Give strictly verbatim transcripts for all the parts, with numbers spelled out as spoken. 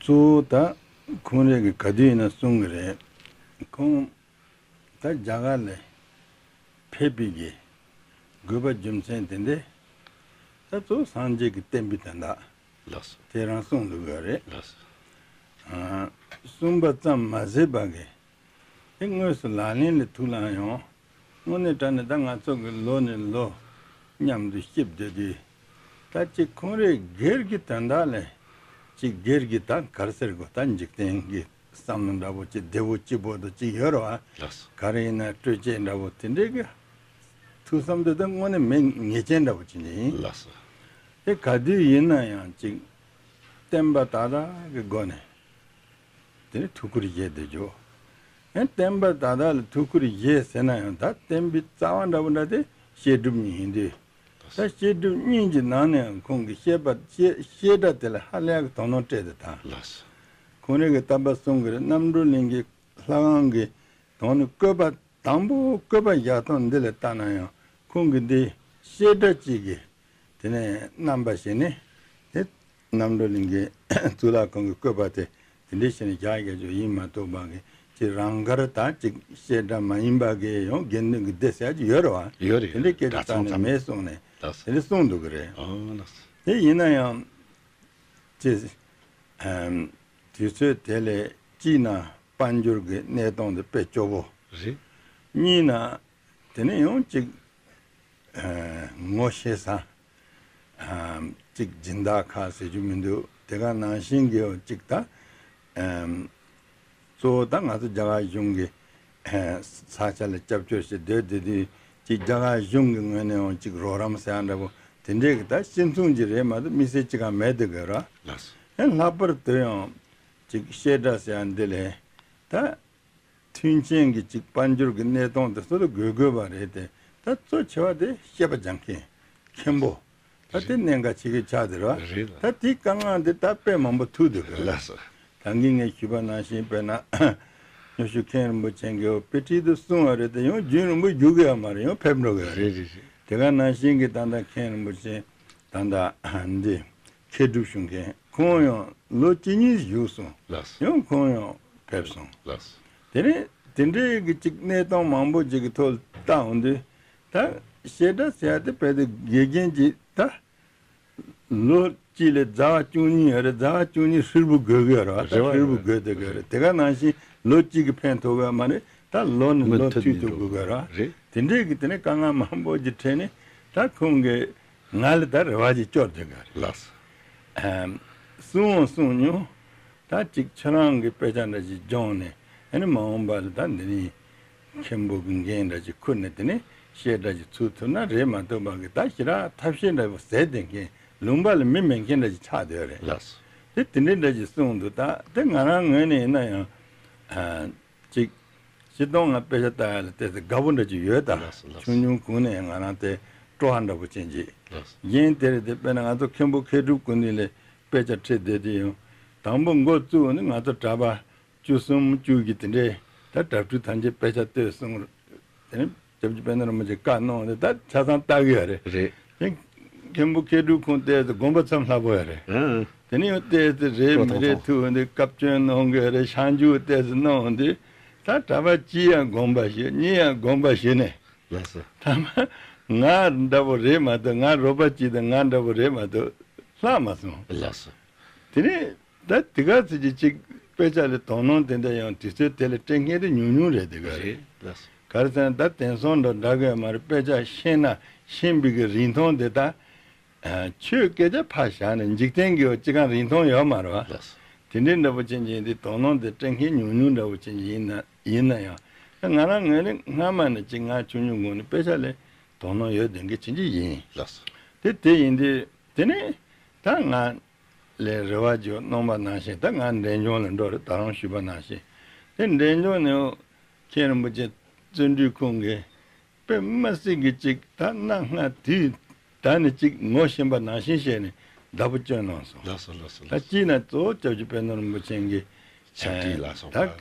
གཙོ་བོ་ད་ཁོང་རང་གིས་ག་དུས་ཡིན་ན་གསུང་གི་རེད། ཁོང་ད་རྒྱ་གར་ལ་ཕེབས་པའི་གི་དགོས་པ་རྒྱུ་མཚན་དེ་འདྲས་ད་གཙོ་བོ་སངས་རྒྱས་ཀྱི་བསྟན་པའི་དོན་དག་ལགས་སོ། དེ་རང་གསུངས་འདུག་ག་རེད། ལགས་སོ། ཨ། གསུངས་པ་ཙམ་མ་ཟད་པ་གི་དེ་དངོས་སུ་ལག་ལེན་ལ་ཐུགས་བླངས་ཡོང་། དངོས་གནས་དྲང་གནས་ད་ང་ཚོ་གི་ལོ་ནས་ལོ་མཉམ་དུ་སྐྱེལ་བསྡད་དུས། ད་ཅིག་ཁོང་རའི་སྒེར་གྱི་དོན་དག་ལས་ཅིག་སྒེར་གྱི་ད་ག་རེ་ཟེར་དགོས། ད་འཇིག་རྟེན་གྱི་བསམ་བློ་འདྲ་པོ་ཅིག་བདེ་པོ་སྐྱིད་པོ་དང་ཅིག་ཡོད་རེད་བ། ལགས་སོ། ག་རེ་ཡིན་ན་སྤྲོད་བྱེད་འདྲ་པོ་དེ་འདྲའི་གི་ཐུགས་བསམ་དེ་ད་དངོས་གནས་མེད་ངེས་ཅན་འདྲ་པོ་ཅིག་ཡིན། ལགས་སོ། དེ་ག་དུས་ཡིན་ན་ཡང་ཅིག་བསྟན་པ་དག་དག་གི་སྒོ་ནས། དེ་ནས་ཐུགས་ཁུར་བཞེས་བསྡད་རྒྱུ། ཨེ་བསྟན་པ་དག་དག་ལ་ཐུགས་ཁུར་བཞེས་ཟེར་ན་ཡང་ད་བསྟན་པའི་རྩ་བ་འདྲ་པོ་འདྲ་དེ་བཤད་སྒྲུབ་གཉིས་ཡིན་དུས། ད་བཤད་སྒྲུབ་གཉིས་ཀྱི་ནང་ནས་ཡང་ཁོང་གིས་བཤད་པ་བཤད་བཤད་གྲྭ་དེ་ལ་ཧ་ལས་ཀྱི་དོ་སྣང་སྤྲད་དེ་དང་། ལགས་སོ། ཁོང་རང་གིས་ད་པ་གསུང་གི་རེད། རྣམ་གྲོལ་གླིང་གི་ལྷ་ཁང་གི་དོན་ནི་བཀོད་པ་དང་པོ་བཀོད་པ་བཞག་སྟངས་འདི་ལ་བལྟ་ན་ཡང་ཁོང་གིས་འདི་བཤད་གྲྭ་གཅིག་གི་དེ་ནས་རྣམ་པ་བྱས་ནས་དེ་རྣམ་གྲོལ་གླིང་གི་གཙུག་ལག་ཁང་གི་བཀོད་པ་དེ་དེ་འདྲའི་བྱས་ནས་རྒྱག་རྒྱག་རྒྱུ་ཡིན་མ་གཏོགས་པ་གི་ཅིག་རང་དགར་ད་ཅིག་བཤད་གྲྭ་མ་ཡིན་པ་གི་ཡང་དགེ་འདུན་གྱི་སྡེ་ཟེར་ཡ་ཅིག་ཡོད་རེད་བ། ཡོད་རེད། དེ་འདྲའི་སྐད་ཆ་རྩ་ནས་མེད་གསུངས་ནས། ལགས་སོ། དེ་འདྲ་གསུངས་འདུག་གི་རེད། ཨོ་ལགས་སོ། དེ་ཡིན་ན་ཡང་ཅིག་ཨམ། དུས་ཚོད་དེ་ལས་གཅིག་ན་དཔལ་འབྱོར་གྱི་གནས་སྟངས་དེ་དཔེ་སྐྱོ་པོ། རེད། གཉིས་ན་དེ་ནས་ཡང་ཅིག་ཨ། ངོ་ཤེས་ས། ཨ། ཅིག་སྦྱིན་བདག་ཁག་ཟེར་རྒྱུ་མི་འདུག་དེ་ག་ནང་བཞིན་གྱི་ཅིག་ད། ཨ། གཙོ་བོ་ད་ང་ཚོ་རྒྱ་གར་གཞུང་གི་ས་ཆ་ལ་སྐྱབས་བཅོལ་བྱས་སྡོད་བསྡད་དུས་ཅིག་རྒྱ་གར་གཞུང་གི་ངོས་ནས་ཡང་ཅིག་རོགས་རམ་ཟེར་ཡ་འདྲ་པོ་དེ་འདྲས་ཀྱི་ད་སྤྱི་མཚུངས་ཀྱི་རེད་མ་གཏོགས་དམིགས་བསལ་ཅི་གང་མེད་འདུག་གི་ར། ལགས་སོ། ཨེ་ལྷག་པར་དུ་ཡང་ཅིག་བཤད་གྲྭ་ཟེར་ཡ་འདི་ལས་ད། མཐུན་རྐྱེན་གྱི་ཅིག་དཔལ་འབྱོར་གྱི་གནས་སྟངས་དེ་ཚོ་ལ་དགོས་དགོས་པ་རེད་དེ། ད་གཙོ་ཆེ་བ་དེ་བཤད་པ་སྦྱང་མཁན་མཁན་པོ། ད་དེ་གནད་འགག་ཆེ་གེ་ཆགས་དེ་རེད་བ། རེད་ལ། ད་དེའི་དཀའ་ངལ་དེ་ད་དཔེ་མང་པོ་ཐུག་འདུག་གི། ལགས་སོ། ད་གིན་ངས་ཞུས་པ་ནང་བཞིན་དཔེར་ན་སྨྱོ་ཤུལ་མཁན་རིན་པོ་ཆེ་གིས་དཔེ་ཁྲིད་དུ་གསུང་བ་རེད་དེ་ཡང་རྒྱུན་རིང་པོ་རྒྱུག་གི་ཡོད་མ་རེད། ཡང་ཕེབས་འགྲོ་གི་ཡོད་རེད། རེད་རེད་རེད། དེ་ག་ནང་བཞིན་གྱི་ད་ལྟ་མཁན་རིན་པོ་ཆེ་ད་ལྟ་འདི་མཁས་གྲུབ་ཞུ་མཁན་ཁོང་ཡང་ལོ་གཅིག་གཉིས་བཞུགས་སོང་། ལགས་སོ། ཡང་ཁོང་ཡང་ཕེབས་སོང་། ལགས་སོ། དེ་ནས་དེ་འདྲའི་གི་ཅིག་གནས་སྟངས་མང་པོ་ཅིག་གི་ཐོག་ལ་བལྟ་འོང་དུས་ད་བཤད་གྲྭ་ཟེར་ཡ་དེ་དཔེ་དེ་དགེ་རྒན་གྱི་ད་ལོ་གཅིག་ལ་ཟླ་བ་བཅུ་གཉིས་ཡོད་རེད། ཟླ་བ་བཅུ་གཉིས་ཧྲིལ་པོ་དགོས་ཀྱི་ཡོད་རེད་བ། ད་རེད་བ། ཧྲིལ་པོ་དགོས་དེ་དགོས་རེད། དེ་ག་ནང་བཞིན་ལོ་གཅིག་གི་ཕན་ཐོགས་ཡོད་མ་རེད། ད་ལོ་ནས་ལོ་མུ་མཐུད་མཐུད་ནས་དུ་དགོས་ཀྱི་ཡོད་རེད་བ། རེད། དེ་འདྲའི་གི་དེ་ནས་དཀའ་ངལ་མང་པོ་ཅིག་འཕྲད་ནས་ད་ཁོང་གི་ང་ལ་ད་རེ་བ་ཅིག་སྐྱོར་དེ་དགོས་རེད། ལགས་སོ། ཨམ། གསུང་འོང་གསུང་མྱོང་། ད་ཅིག་ཁྱེད་རང་གི་དཔེ་ཆ་འདྲ་ཅིག་སྦྱོང་ནས་ཨ་ནི་མ་འོངས་པ་ལ་ད་འདི་ནས་མཁན་པོ་གི་འགན་འདྲ་ཅིག་ཁུར་ནས་དེ་ནས་བཤད་གྲྭ་ཅིག་ཚུགས་ཐུབ་ན་རེད་མ་གཏོགས་པ་གི་ད་ཞེ་དྲག་ཐབས་ཤེས་འདྲ་པོ་ཟད་བསྡད་མཁན་ལུང་པ་ལ་མི་མེད་མཁན་འདྲ་ཅིག་ཆགས་བསྡད་ཡོད་རེད། ལགས་སོ། དེ་དེ་འདྲའི་འདྲ་ཅིག་གསུངས་འདུག་ད་དེ་ང་རང་ངོས་ནས་ཡིན་ན་ཡང་ཨ། ཅིག་སྤྱིར་བཏང་ང་དཔེ་ཆ་ལྟ་ཡ་ལ་ཏོག་ཙམ་དགའ་པོ་འདྲ་ཅིག་ཡོད་ད། ལགས་སོ་ལགས་སོ། ཆུང་ཆུང་གོང་ནས་ང་རང་དེ་སྤྲོ་བ་འདྲ་པོ་ཅན་ཅིག་ལགས་སོ། གཞན་དེར་དེ་དཔེར་ན་ང་ཚོ་མཁན་པོ་མཁས་གྲུབ་ཀུན་ལྡན་ལ་དཔེ་ཆ་ཁྲིད་བསྡད་དུས་ཡང་དང་པོ་འགོ་བཙུགས་ནས་ང་ཚོ་གྲྭ་པ་བཅུ་གསུམ་བཅུ་བཞི་དེ་འདྲས་ད་གྲྭ་ཕྲུག་ཐམས་ཅད་དཔེ་ཆ་ལྟོས་གསུངས། དེ་ནས་སྐྱབས་རྗེ་དཔལ་ལྡན་རིན་པོ་ཆེ་བཀའ་གནང་སྟེ་ད་ཆ་ཚང་ལྟ་གི་ཡོད་རེད། རེད། དེ་མཁན་པོ་མཁས་གྲུབ་ཁོང་ཏོག་ཙམ་དགོངས་པ་ཚོམ་ལྷག་པོ་ཡོད་རེད། ཨང་། དེ་ནས་ཡང་ཏོག་ཙམ་རེད་མི་རེད་ཐུག་འདི་བཀའ་བཀྱོན་གནང་གི་ཡོད་རེད། ཤང་འཇུག་ཏོག་ཙམ་གནང་འདི་ད་གྲྭ་པ་གཅིག་ཡང་དགོངས་པ་ཞུ་གཉིས་ཡང་དགོངས་པ་ཞུ་ནས། ལགས་སོ། ཐ་མ་ང་འདྲ་པོ་རེད་མ་གཏོགས་ང་རོགས་པ་གཅིག་དང་ང་འདྲ་པོ་རེད་མ་གཏོགས་ལྷག་མ་སོང་། ལགས་སོ། དེ་ནས་ད་དེ་ག་ཚོད་ཅིག་ཅིག་དཔེ་ཆ་ལ་དོ་སྣང་དེ་འདྲ་ཡང་དུས་ཚོད་དེ་ལ་སྤྲད་མཁན་དེ་ཉུང་ཉུང་རེད། དེ་ག་རེད། རེད་ལགས་སོ། ག་རེ་ཟེར་ན་ད་དེང་སང་འདྲ་འདྲ་གི་མ་རེད། དཔེ་ཆ་ཤེས་ན་ཤེས་པའི་གི་རིན་ཐང་དེ་ད་ཨ། ཆོས་སྐད་ཆ་ཕར་བཞག་ནས་འཇིག་རྟེན་གི་ཅི་གང་རིན་ཐང་ཡོད་མ་རེད་བ། ལགས་སོ། དེ་འདྲའི་འདྲ་པོ་ཅན་ཅིག་ཡིན་དུས་དོ་སྣང་དེ་སྤྲད་མཁན་ཉུང་ཉུང་འདྲ་པོ་ཅན་ཅིག་ཡིན་ན་ཡིན་ན་ཡང་ང་རང་ངོས་ནས་སྔ་མ་ནས་ཅིག་ང་ཆུང་ཆུང་གོང་ནས་དཔེ་ཆ་ལ་དོ་སྣང་ཡོད་ལྡན་གི་ཅན་ཅིག་ཡིན། ལགས་སོ། དེ་དེ་ཡིན་དུས་དེ་ནས་ད་ང་ལས་རེ་བ་བརྗོད་གནང་བ་ནང་བཞིན་ད་ང་འབྲས་ལྗོངས་ལ་འགྲོ་རེད། ད་རང་ཞུས་པ་ནང་བཞིན་དེ་འབྲས་ལྗོངས་ནས་མཁན་རིན་པོ་ཆེ་བརྩོན་འགྲུས་ཁོང་གིས་དཔེ་མི་སྲིད་ཀྱི་ཅིག་ད་གནའ་སྔ་དུས་ད་ནི་ཅིག་ངོ་ཤེས་པ་ནང་བཞིན་བྱས་ནས་བདག་པོ་བསྐྱོན་གནང་སོང་། ལགས་སོ་ལགས་སོ་ད་ལགས་སོ། སྤྱིར་ན་གཙོ་བོ་སྐྱབས་རྗེ་དཔལ་ལྡན་རིན་པོ་ཆེ་གི་ཕྱག་བྲིས་ལ་སོགས་ད་པ།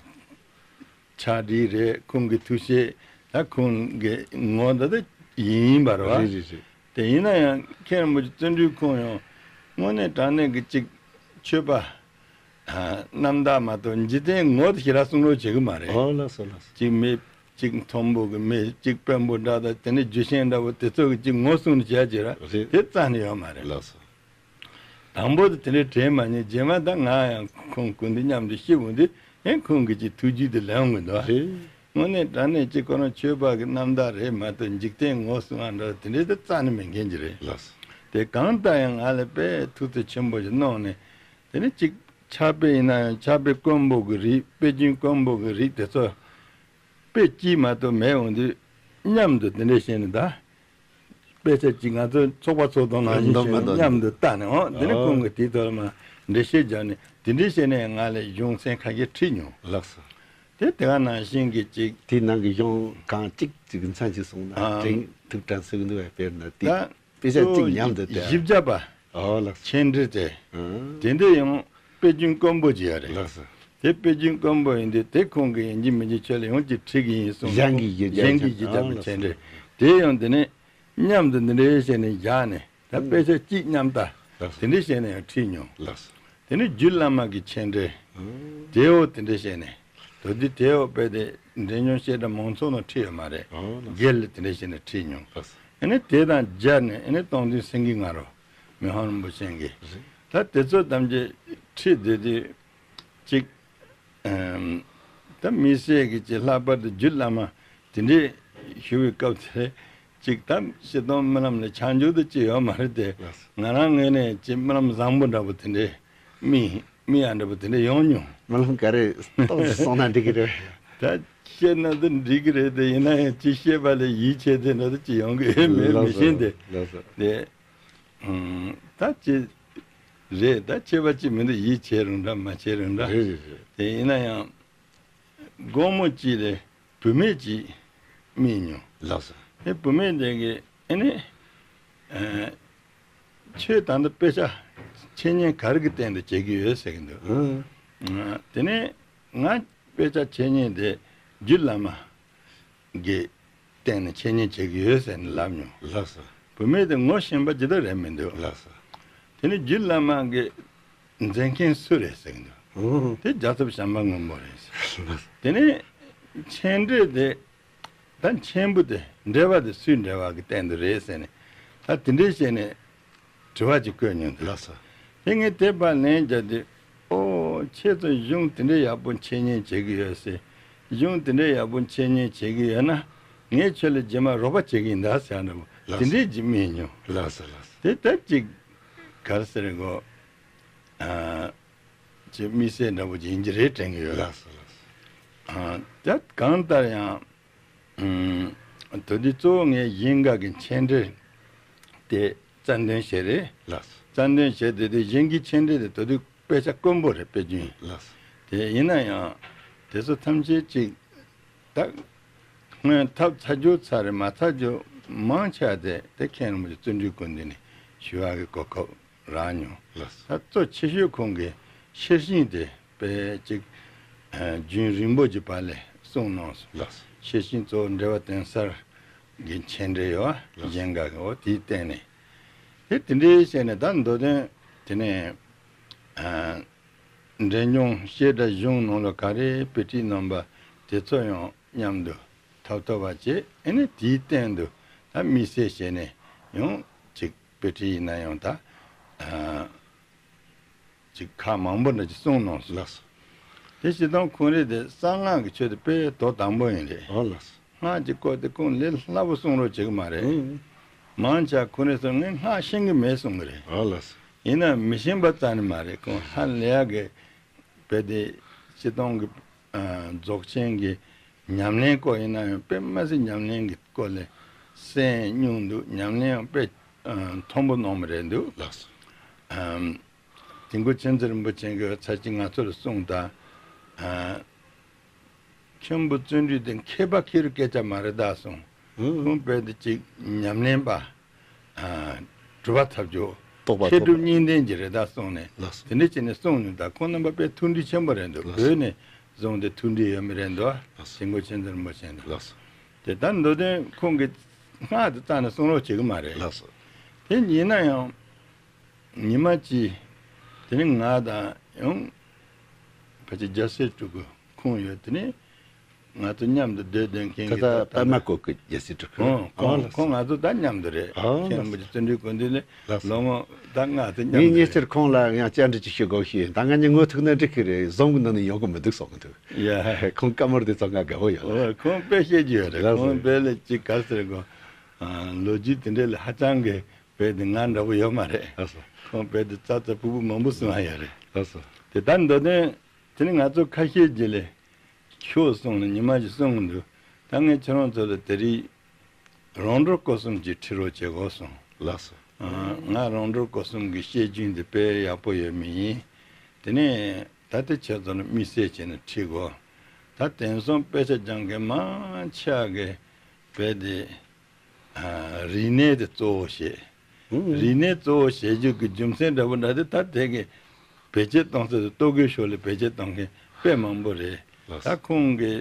ཕྱག་བྲིས་རེད། ཁོང་གི་ཐུགས་བཞེད་ད་ཁོང་གི་ངོ་ད་ད་ཡིན་ཡིན་པ་རེད་བ། རེད་རེད་རེད། དེ་ཡིན་ན་ཡང་མཁན་རིན་པོ་ཆེ་བརྩོན་འགྲུས་ཁོང་ཡང་དངོས་གནས་དྲང་གནས་ཀྱི་ཅིག་ཆོས་པ་ རྣམ་དག་མ་གཏོགས་འཇིག་རྟེན་ངོ་དེ་ཞེ་དྲག་གསུང་རོགས་བྱེད་གི་མ་རེད། ཨོ་ལགས་སོ་ལགས་སོ། གཅིག་མི་གཅིག་མཐོན་པོ་གི་མི་གཅིག་དཔོན་པོ་འདྲ་དང་དེ་ནས་རྒྱུ་ཆེན་འདྲ་བོ་དེ་ཚོ་གི་གཅིག་ངོ་གསུང་ནས་བྱས་བྱས་ར་རེད། དེ་རྩ་ནས་ཡོད་མ་རེད། ལགས་སོ། དང་པོ་དེ་དེ་འདྲའི་དྲན་མ་ཉན། རྗེས་མ་ད་ང་ཡང་ཁོང་སྐུ་མདུན་མཉམ་དུ་ཤི་འོང་དུས་ཨེ་ཁོང་གི་ཅིག་ཐུགས་རྒྱུད་དེ་ལེན་འོང་གི་འདུག་རེད། དངོས་གནས་དྲང་གནས་ཅིག་ཁོ་རང་ཆོས་པ་གི་རྣམ་དག་རེད་མ་གཏོགས་འཇིག་རྟེན་ངོ་སྲུང་བ་འདྲ་དེ་འདྲའི་དེ་རྩ་ནས་མེད་མཁན་ཅིག་རེད། ལགས་སོ། དེ་གང་ལྟར་ཡང་ང་ལ་དཔེ་ཐུགས་བརྩེ་ཆེན་པོ་ཞིག་གནང་ནས་དེ་ནས་ཅིག་ཕྱག་དཔེ་ཡིན་ན་ཡང་ཕྱག་དཔེ་དཀོན་པོ་གི་རིགས་དཔེ་རྒྱུན་དཀོན་པོ་གི་རིགས་དེ་ཚོ་དཔེ་གཅིག་མ་གཏོགས་མེད་འོང་དུས་མཉམ་དུ་དེ་འདྲ་བྱས་ནས་ད། དཔེ་ཆ་གཅིག་ང་ཚོ་ཚོགས་པ་ཚོགས་གཏོང་ནང་བཞིན་མཉམ་དུ་བལྟས་ནས་འོང་དེ་ནས་ཨོ། ཁོང་གིས་དེའི་ཐོག་ལ་མར་འགྲེལ་བཤད་རྒྱག་ནས་དེ་འདྲའི་བྱས་ནས་ང་ལ་གཞུང་ཚན་ཁ་ཤས་ཁྲིད་མྱོང་། ལགས་སོ། དེ་དེ་ག་ནང་བཞིན་གྱི་གཅིག་དེའི་ནང་གི་གཞུང་གང་གཅིག་ཅིག་མཚན་ཅིག་གསུངས་ན་ཨ། དྲན་ཐུབ་དྲན་སྲིད་ཀྱི་འདུག་བས་དཔེར་ན་དེ་ད་དཔེ་ཆ་གཅིག་མཉམ་དུ་བལྟས། བཞི་བརྒྱ་པ་ཨོ་ལགས་སོ། མཆན་འགྲེལ་དེ་ཨ། དེ་འདྲ་ཡང་དཔེ་རྒྱུན་དཀོན་པོ་ཅིག་ཡོད་རེད། ལགས་སོ། དེ་དཔེ་རྒྱུན་དཀོན་པོ་ཡིན་དུས་དེ་ཁོང་གིས་ཡིན་གཅིག་མིན་གཅིག་ཁྱོད་ལ་ཡང་གཅིག་ཁྲིད་ཀྱི་ཡིན་གསུངས། གཞན་གྱིས་བཞི་བརྒྱ་གཞན་གྱིས་བཞི་བརྒྱ་པ་ཨ་མཆན་འགྲེལ་དེ་ཡང་དེ་ནས་མཉམ་དུ་འདི་འདྲའི་བྱས་ནས་བཞག་ནས་ད་དཔེ་ཆ་གཅིག་མཉམ་ལྟ་ལགས་སོ། དེ་འདྲའི་བྱས་ནས་ཡང་ཁྲིད་མྱོང་། ལགས་སོ། དེ་ནས་རྒྱུད་བླ་མ་གི་མཆན་འགྲེལ་ཨང་། དེའོ་དེ་འདྲའི་བྱས་ནས་ད་དུས་དེའོ་དཔེ་དེ་འབྲས་ཉུང་བཤད་གྲྭ་མང་ཚོགས་ནང་ཁྲིད་ཡོད་མ་རེད། ཨང་ལགས་སོ། སྒེར་ལ་དེ་འདྲའི་བྱས་ནས་ཁྲིད་མྱོང་། ལགས་སོ། ཨ་ནི་དེ་དང་སྦྱར་ནས་ཨ་ནི་སྟོང་ཐུན་སེང་གེ་ང་རོ་མི་ཕམ་རིན་པོ་ཆེ་གིས་རེད། ད་དེ་ཚོ་ཐམས་ཅད་ཁྲིད་བསྡད་དུས་གཅིག་ཨམ། ད་དམིགས་བསལ་གྱི་ཅིག་ལྷག་པར་དུ་རྒྱུད་བླ་མ་དེ་འདྲས་ཞུ་བའི་སྐབས་དེར་གཅིག་ད་སྤྱིར་བཏང་རྨི་ལམ་ལ་བྱང་ཆུབ་ཏུ་ཅིག་ཡོད་མ་རེད་དེ། ལགས་སོ། ང་རང་ངོས་ནས་ཅིག་རྨི་ལམ་བཟང་པོ་འདྲ་པོ་དེ་འདྲས་རྨི་རྨི་ཡག་འདྲ་པོ་དེ་འདྲས་ཡོང་མྱོང་། རྨི་ལམ་ག་རེ་ཏོག་ཙམ་གསུངས་ན་འགྲིག་གི་རེད། ད་བཤད་ན་ད་འགྲིག་གི་རེད་དེ། ཡིན་ན་ཡང་ཅིག་བཤད་པ་ལས་ཡིད་ཆེས་དེ་འདྲ་ད་ཅིག་ཡོང་གི་ཡོད་མེད་མི་ཤེས་ཏེ། ལགས་སོ། དེ། ད་ཅི་རེད། ད་ཁྱད་པར་ཅི་མི་འདུག་ཡིད་ཆེས་རུང་འདྲ་མ་ཆེས་རུང་འདྲ། རེད་རེད་རེད། དེ་ཡིན་ན་ཡང་དགོང་མོ་གཅིག་ལ་བུད་མེད་ཅིག་རྨིས་མྱོང་། ལགས་སོ། དེ་བུད་མེད་དེ་གིས་ཨེ་ནི་ཨ། ཁྱོད་ད་ལྟ་དཔེ་ཆ་འཆད་ཉན་ག་རེ་གི་སྟེང་དུ་བྱེད་ཀྱི་ཡོད་ཟེར་གྱི་འདུག་ཨང་། དེ་ནས་ང་དཔེ་ཆ་འཆད་ཉན་དེ་རྒྱུད་བླ་མ་གི་སྟེང་ནས་འཆད་ཉན་བྱེད་ཀྱི་ཡོད་ཟེར་ནས་ལབ་མྱོང་། ལགས་སོ། བུད་མེད་དེ་ངོ་ཤེས་པ་ཇི་ལྟར་རེད་མི་འདུག་ལགས་སོ། དེ་ནི་རྒྱུད་བླ་མ་གི་མཛད་མཁན་སུ་རེད་ཟེར་གྱི་འདུག་ཨོ། དེ་རྒྱལ་ཚབ་བྱམས་པ་མགོན་པོ་རེད་ཟེར། ལགས་སོ། དེ་ནས་མཆན་འགྲེལ་དེ་ད་མཆན་བུ་དེ་འགྲེལ་པ་དེ་སུའི་འགྲེལ་པ་གི་སྟེང་དུ་རེད་ཟེར་ནས་ད་དེ་འདྲའི་བྱས་ནས། དྲི་བ་ཅིག་བཀོད་མྱོང་། ལགས་སོ། དེ་ངས་དེ་པར་ལན་བརྒྱབ་དུས། ཨོ། ཁྱེད་ཚོ་གཞུང་དེ་འདྲའི་ཡག་པོ་འཆད་ཉན་བྱེད་ཀྱི་ཡོད་ཟེར། གཞུང་དེ་འདྲའི་ཡག་པོ་འཆད་ཉན་བྱེད་ཀྱི་ཡོད་ན། ངས་ཁྱོད་ལ་རྗེས་མ་རོགས་པ་བྱེད་ཀྱི་ཡིན་ད་ཟེར་འདྲ་པོ། ལགས་སོ། དེ་འདྲའི་ཅིག་རྨིས་མྱོང་། ལགས་སོ་ལགས་སོ། དེ་ལྟར་ཅིག་ག་རེ་ཟེར་དགོས། ཨ། ཅིག་དམིགས་བསལ་འདྲ་པོ་ཅིག་ཡིན་གྱི་རེད་དྲན་གྱི་ཡོད། ལགས་སོ་ལགས་སོ། ཨ། ད་གང་ལྟར་ཡང་། ཨུམ། ད་དུས་གཙོ་བོ་ངས་གཞན་དགའ་གི་མཆན་འགྲེལ་དེ་རྩ་འདོན་བྱས་རེད། ལགས་སོ། རྩ་འདོན་བྱས་དེ་དུས་གཞན་གྱི་མཆན་འགྲེལ་དེ་ད་དུས་དཔེ་ཆ་དཀོན་པོ་རེད། དཔེ་རྒྱུན། ལགས་སོ། དེ་ཡིན་ན་ཡང་དེ་ཚོ་ཐམས་ཅད་ཅིག་ད་སྔོན་ཐོབ་ཚར་རྒྱུ་ཚར་རེད། མ་ཚར་རྒྱུ་མང་ཆེ་བ་དེ་དེ་མཁན་རིན་པོ་ཆེ་བརྩོན་འགྲུས་སྐུ་མདུན་ནས་ཞུ་བ་གི་གོ་སྐབས་རག་མྱོང་། ལགས་སོ། ད་གཙོ་ཆེ་ཤོས་ཁོང་གིས་ཤེར་ཕྱིན་དེ་དཔེ་གཅིག་ཨ། རྒྱུན་རིང་པོ་གྱི་བར་ལ་གསུངས་གནང་སོང་། ལགས་སོ། ཤེར་ཕྱིན་གཙོ་བོ་འགྲེལ་པ་དོན་གསར་གྱི་མཆན་འགྲེལ་ཡོད་པ། ལགས་སོ། གཞན་དགའ་གི་འོ་དེའི་སྟེང་ནས། དེ་དེ་འདྲའི་བྱས་ནས་ད་མདོ་དོན་དེ་ནས་ཨ། འབྲས་ལྗོངས་བཤད་གྲྭ་གཞུང་ནང་ལ་ག་རེ་དཔེ་ཁྲིད་གནང་པ་དེ་ཚོ་ཡང་མཉམ་དུ་ཐོབ་ཐོབ་པ་བྱས། ཨ་ནི་དེའི་སྟེང་དུ་ད་དམིགས་བསལ་བྱས་ནས་ཡང་ཅིག་དཔེ་ཁྲིད་ཡིན་ན་ཡང་ད་ཨ། ཅིག་ཁག་མང་པོ་འདྲ་ཅིག་གསུངས་གནང་སོང་། ལགས་སོ། དེ་སྤྱིར་བཏང་ཁོང་རང་དེ་གསང་སྔགས་ཀྱི་ཆོས་དེ་དཔེ་དོ་དམ་པོ་ཡིན་རེད། ཨོ་ལགས་སོ། སྔགས་ཀྱི་སྐོར་དེ་ཁོང་ལས་སླ་པོ་གསུང་རོགས་བྱེད་ཀྱི་མ་རེད། ཨང་། མང་ཆེ་ཁོང་རང་ཚོ་ངས་སྔགས་ཤེས་ཀྱི་མེད་གསུང་གི་རེད། ཨོ་ལགས་སོ། ཡིན་ན་མི་ཤེས་པ་རྩ་ནས་མ་རེད། ཁོང་ཧ་ལས་ཡག་གི་དཔེ་དེ་སྤྱིར་བཏང་གི་ཨ། རྫོགས་ཆེན་གྱི་ཉམས་ལེན་སྐོར་ཡིན་ན་ཡང་དཔེ་མ་སྲིད་ཉམས་ལེན་གྱི་སྐོར་ལ་གསན་མྱོང་འདུག་ཉམས་ལེན་ཡང་དཔེ་ཨ། མཐོན་པོ་གནང་བ་རེད་འདུག་ལགས་སོ། ཨམ། དིལ་མགོ་མཁྱེན་བརྩེ་རིན་པོ་ཆེ་གིས་ཚར་གཅིག་ང་ཚོ་ལ་གསུངས་དང་། ཨ། མཁན་པོ་བརྩོན་འགྲུས་དེ་མཁས་པ་ཁེར་སྐད་ཆ་མ་རེད་ད་གསུངས། ཨང་། ཁོང་དཔེ་དེ་གཅིག་ཉམས་ལེན་པ། ཨ། གྲུབ་པ་ཐོབ་རྒྱུ། རྟོགས་པ་མཁས་གྲུབ་ཐོབ་པ། གཉིས་ལྡན་གྱི་རེད་ད་གསུངས་ནས། ལགས་སོ། དེ་འདྲ་བྱས་ནས་གསུངས་ནས་ད་ཁོང་རྣམ་པ་དཔེ་མཐུན་སྒྲིལ་ཆེན་པོ་རེད་འདུག་ལགས་སོ། བོད་ནས་བཟུང་སྟེ་མཐུན་སྒྲིལ་ཡོད་མི་རེད་འདུག་ལགས་སོ། དིལ་མགོ་མཁྱེན་བརྩེ་རིན་པོ་ཆེ་ནས། ལགས་སོ། དེ་ད་མདོ་དོན་ཁོང་གིས་སྔགས་དེ་རྩ་ནས་གསུང་རོགས་བྱེད་ཀྱི་མ་རེད། ལགས་སོ། དེ་ཡིན་ན་ཡང་ཉི་མ་གཅིག་དེ་ནི་ང་དང་ཡང་ ཕལ་ཆེར་རྒྱལ་སྲས་སྤྲུལ་སྐུ་ཁོང་ཡོད། དེ་ནས་ང་ཚོ་མཉམ་དུ་སྡོད་སྡོད་མཁན་ད་གི་ད་ད་ད་པད་མ་ལ་བཀོད་ཀྱི་རྒྱལ་སྲས་སྤྲུལ་སྐུ། ཁོང་ཨ་ཁོང་ལགས་ཁོང་ང་ཚོ་ད་མཉམ་དུ་རེད། ཨ་མཁན་ལགས་རིན་པོ་ཆེ་བརྩོན་འགྲུས་དགོན་སྡེ་ལས་ལགས་སོ། ལོ་ངོ་ད་ལྔ་དེ་མཉམ་ངས་དུ་ཉེ་རེད། ཆར་ཁོང་ལ་ཡང་བཅར་འདྲི་ཅིག་ཞུ་དགོས་ཤེས། ད་ང་གཉིས་ངོ་ཐུག་ན་འགྲིག་གི་རེད། བཟུང་གི་ནང་ནས་ཡོང་གི་མི་འདུག་གསུང་གི་འདུག་ཡ། ཁོང་བཀའ་མོལ་དེ་ཚོ་ང་དགའ་བོ་ཡོད་རེད། ཨོ་ཁོང་དཔེ་བཤད་རྒྱུ་ཡོད་རེད། ལགས་སོ། ཁོང་དཔེ་ལས་ཅིག་ག་ཟེར་གོ། ཨ་ལོ་རྒྱུས་དེ་འདྲས་ལ་ཧ་ཅང་གི་དཔེ་དེ་ང་འདྲ་པོ་ཡོད་མ་རེད། ལགས་སོ། ཁོང་དཔེ་དེ་ཙག་ཙག་ཕུག་ཕུག་མང་པོ་གསུང་ཡ་ཡོད་རེད། ལགས་སོ། དེ་ད་མདོ་དོན་དེ་ནི་ང་ཚོ་ཁ་ཤས་ཀྱིས་ལས་ཤོག་གསུངས་ནས་ཉི་མ་ཞིག་གསུངས་འདུག་ད་ངས་ཁྱེད་རང་ཚོ་ལ་དེ་རིང་རོང་འབྲོག་སྐོར་གསུམ་གྱི་ཁྲིད་རོགས་བྱེད་དགོས་གསུངས། ལགས་སོ། ཨ་ང་རོང་འབྲོག་སྐོར་གསུམ་གྱི་བཤད་རྒྱུན་དེ་དཔེ་ཡག་པོ་ཡོད་མི་ཡིན། དེ་ནས་ད་ལྟ་ཁྱེད་ཚོ་ལ་དམིགས་བསལ་བྱས་ནས་ཁྲིད་དགོས། ད་དེང་སང་དཔེ་ཆ་སྦྱང་མཁན་མང་ཆེ་བ་གིས་བོད་དེ་ཨ་རིག་གནས་དེ་གཙོ་བོ་བྱེད། ཨུ། རིག་གནས་གཙོ་བོ་བྱེད་རྒྱུ་གི་རྒྱུ་མཚན་འདྲ་པོ་འདྲ་དེ་ད་དེ་གི་བེད་སྤྱོད་གཏོང་ཚད་དེ་ལྟོ་གོས་ཕྱོགས་ལ་བེད་སྤྱོད་གཏོང་མཁན་དཔེ་མང་པོ་རེད། ལགས་སོ། ད་ཁོང་གི་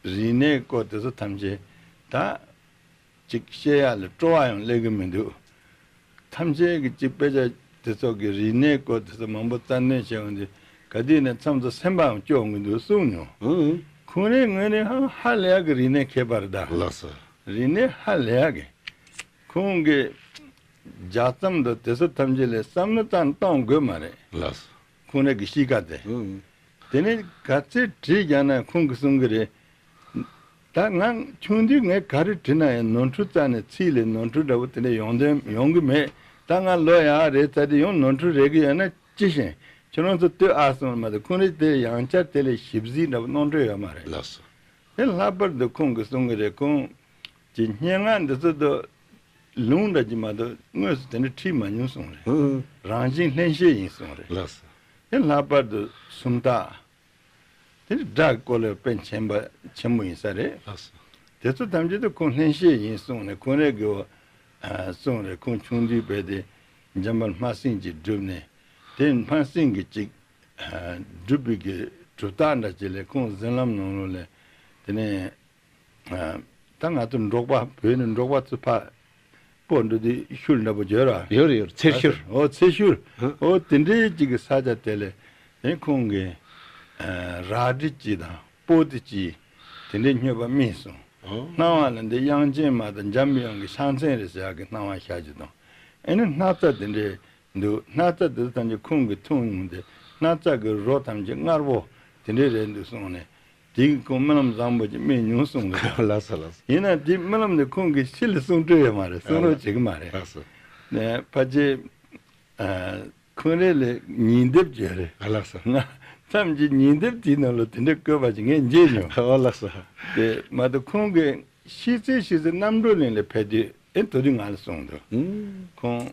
རིག་གནས་སྐོར་དེ་ཚོ་ཐམས་ཅད་ད་ཅིག་བཤད་ཡག་ལ་སྤྲོ་བ་ཡང་སླེབས་གི་མི་འདུག་ཐམས་ཅད་ཀྱིས་ཅིག་དཔེ་ཆ་དེ་ཚོ་གི་རིག་གནས་སྐོར་དེ་ཚོ་མང་པོ་རྩ་འདོན་བྱས་ཡོང་དུས་ག་དུས་ནས་མཚམས་སུ་སེམས་པའང་སྐྱོ་གི་འདུག་གསུངས་མྱོང་། ཨང་། ཁོང་རའི་ངོས་ནས་ཧ་ཧ་ལས་ཡག་གི་རིག་གནས་མཁས་པ་རེད་ད། ལགས་སོ། རིག་གནས་ཧ་ལས་ཡག་གི། ཁོང་གི་ལྗགས་རྩོམ་དང་དེ་ཚོ་ཐམས་ཅད་ལ་བསམ་བློ་ཙམ་གཏོང་དགོས་མ་རེད། ལགས་སོ། ཁོང་རའི་གི་གཤིས་ཀ་དེ། ཨང་། དེ་ནས་ག་ཚོད་བྲིས་རྒྱག་ན་ཁོང་གིས་གསུང་གི་རེད། ད་ང་ཆུང་དུས་ངས་ག་རེ་བྲིས་ན་ཡང་ནོར་འཁྲུལ་རྩ་ནས་ཚིག་ལ་ནོར་འཁྲུལ་འདྲ་པོ་དེ་འདྲ་ཡོང་དོན་ཡོང་གི་མེད། ད་ང་ལོ་ཡག་རེད་ཚར་དུས་ཡང་ནོར་འཁྲུལ་རེག་གི་ཡོད་ན་ཅི་ཤེས། ཁྱོད་རང་ཚོ་ལྟོས་ཨ་གསུངས་མ་གཏོགས་ཁོང་རའི་དེ་ཡང་བསྐྱར་དེ་ལས་ཞིབ་གཟིགས་འདྲ་པོ་གནང་འདོད་ཡོད་མ་རེད། ལགས་སོ། དེ་ལྷག་པར་དུ་ཁོང་གིས་གསུང་གི་རེད། ཁོང་གི་སྙན་ངག་འདི་ཚོ་དུ་ལུང་འདྲ་གྱི་མ་གཏོགས་དངོས་སུ་དེ་འདྲ་བྲིས་མ་མྱོང་གསུངས་རེད། ཨང་། རང་བཞིན་ལྷན་སྐྱེས་ཡིན་གསུངས་རེད། ལགས་སོ། དེ་ལྷག་པར་དུ་སུམ་རྟགས། དེ་ནི་སྒྲ་སྐོར་ལ་དཔེ་མཁྱེན་པ་ཆེན་པོ་ཡིན་ས་རེད། ལགས་སོ། དེ་ཚོ་ཐམས་ཅད་དུ་ཁོང་ལྷན་སྐྱེས་ཡིན་གསུངས་ནས་ཁོང་རའི་གི་གསུངས་རེད། ཁོང་ཆུང་དུས་བས་དེ་འཇམ་དཔལ་སྨྲ་སེང་གིས་བསྒྲུབས་ནས་དེ་སྨྲ་སེང་གིས་ཅིག་སྒྲུབ་པའི་གི་གྲུབ་རྟགས་འདྲ་ཅིག་ལས་ཁོང་གཟིམ་ལམ་ནང་ལོགས་ལ་དེ་ནས་ད་ང་ཚོ་འབྲོག་པ་བོད་ནས་འབྲོག་པ་ཚོ་ཕ་སྤོ་འགྲོ་དུས་ཤུལ་འདྲ་པོ་བརྗོད་ར། ཡོད་རེད་ཡོད་རེད། ཚེར་ཤུལ། ཨོ་ཚེར་ཤུལ། ཧ། ཨོ་དེ་འདྲའི་ཅིག་གི་ས་ཆ་དེ་ལས་དེ་ཁོང་གིས་རལ་གྲི་གཅིག་དང་སྤོ་ཏི་གཅིག་དེ་འདྲའི་སྨྱོ་པ་རྨིས་སོང་། ཨོ། སྣང་བ་ལ་འདི་དབྱངས་ཅན་མ་དང་འཇམ་དབྱངས་ཀྱི་ཕྱག་མཚན་རེད་ཟེར་ཡག་གི་སྣང་བ་ཤར་གྱི་དང་། ཨེ་ནི་སྣག་ཚ་དེ་འདྲའི་འདུག་སྣག་ཚ་དེ་ཚོ་ཐམས་ཅད་ཁོང་གིས་འཐུང་མྱོང་སྟེ་སྣག་ཚ་གི་རོ་ཐམས་ཅད་མངར་པོ་དེ་འདྲའི་རེད་འདུག་གསུངས་ནས་དེ་གིས་ཁོང་རྨི་ལམ་བཟང་པོ་ཅིག་རྨིས་མྱོང་གསུངས་འདུག་ལགས་སོ་ལགས་སོ། ཡིན་ན་དེ་རྨི་ལམ་དེ་ཁོང་གིས་ཕྱི་ལ་གསུང་སྤྲོ་ཡོད་མ་རེད། གསུང་རོགས་བྱེད་ཀྱི་མ་རེད། ལགས་སོ། ནས་ཕལ་ཆེར་ཨ་ཁོང་རེ་ལས་ཉིན་དེབ་བརྗོད་རེད། ཨ་ལགས་སོ། ང་མཚམས་ཀྱི་ཉིན་དེབ་དེའི་ནང་ལ་དེ་འདྲའི་བཀོད་པ་ཅིག་ངས་མཇལ་མྱོང་། ཨོ་ལགས་སོ། དེ་མ་གཏོགས་ཁོང་གིས་ཤེས་ཚད་ཤེས་ཚད་རྣམ་གྲོལ་གླིང་ལ་ཕེབས་དུས་ཨེ་དོ་དུས་ང་ལ་གསུངས་འདུག་ཨུམ། ཁོང་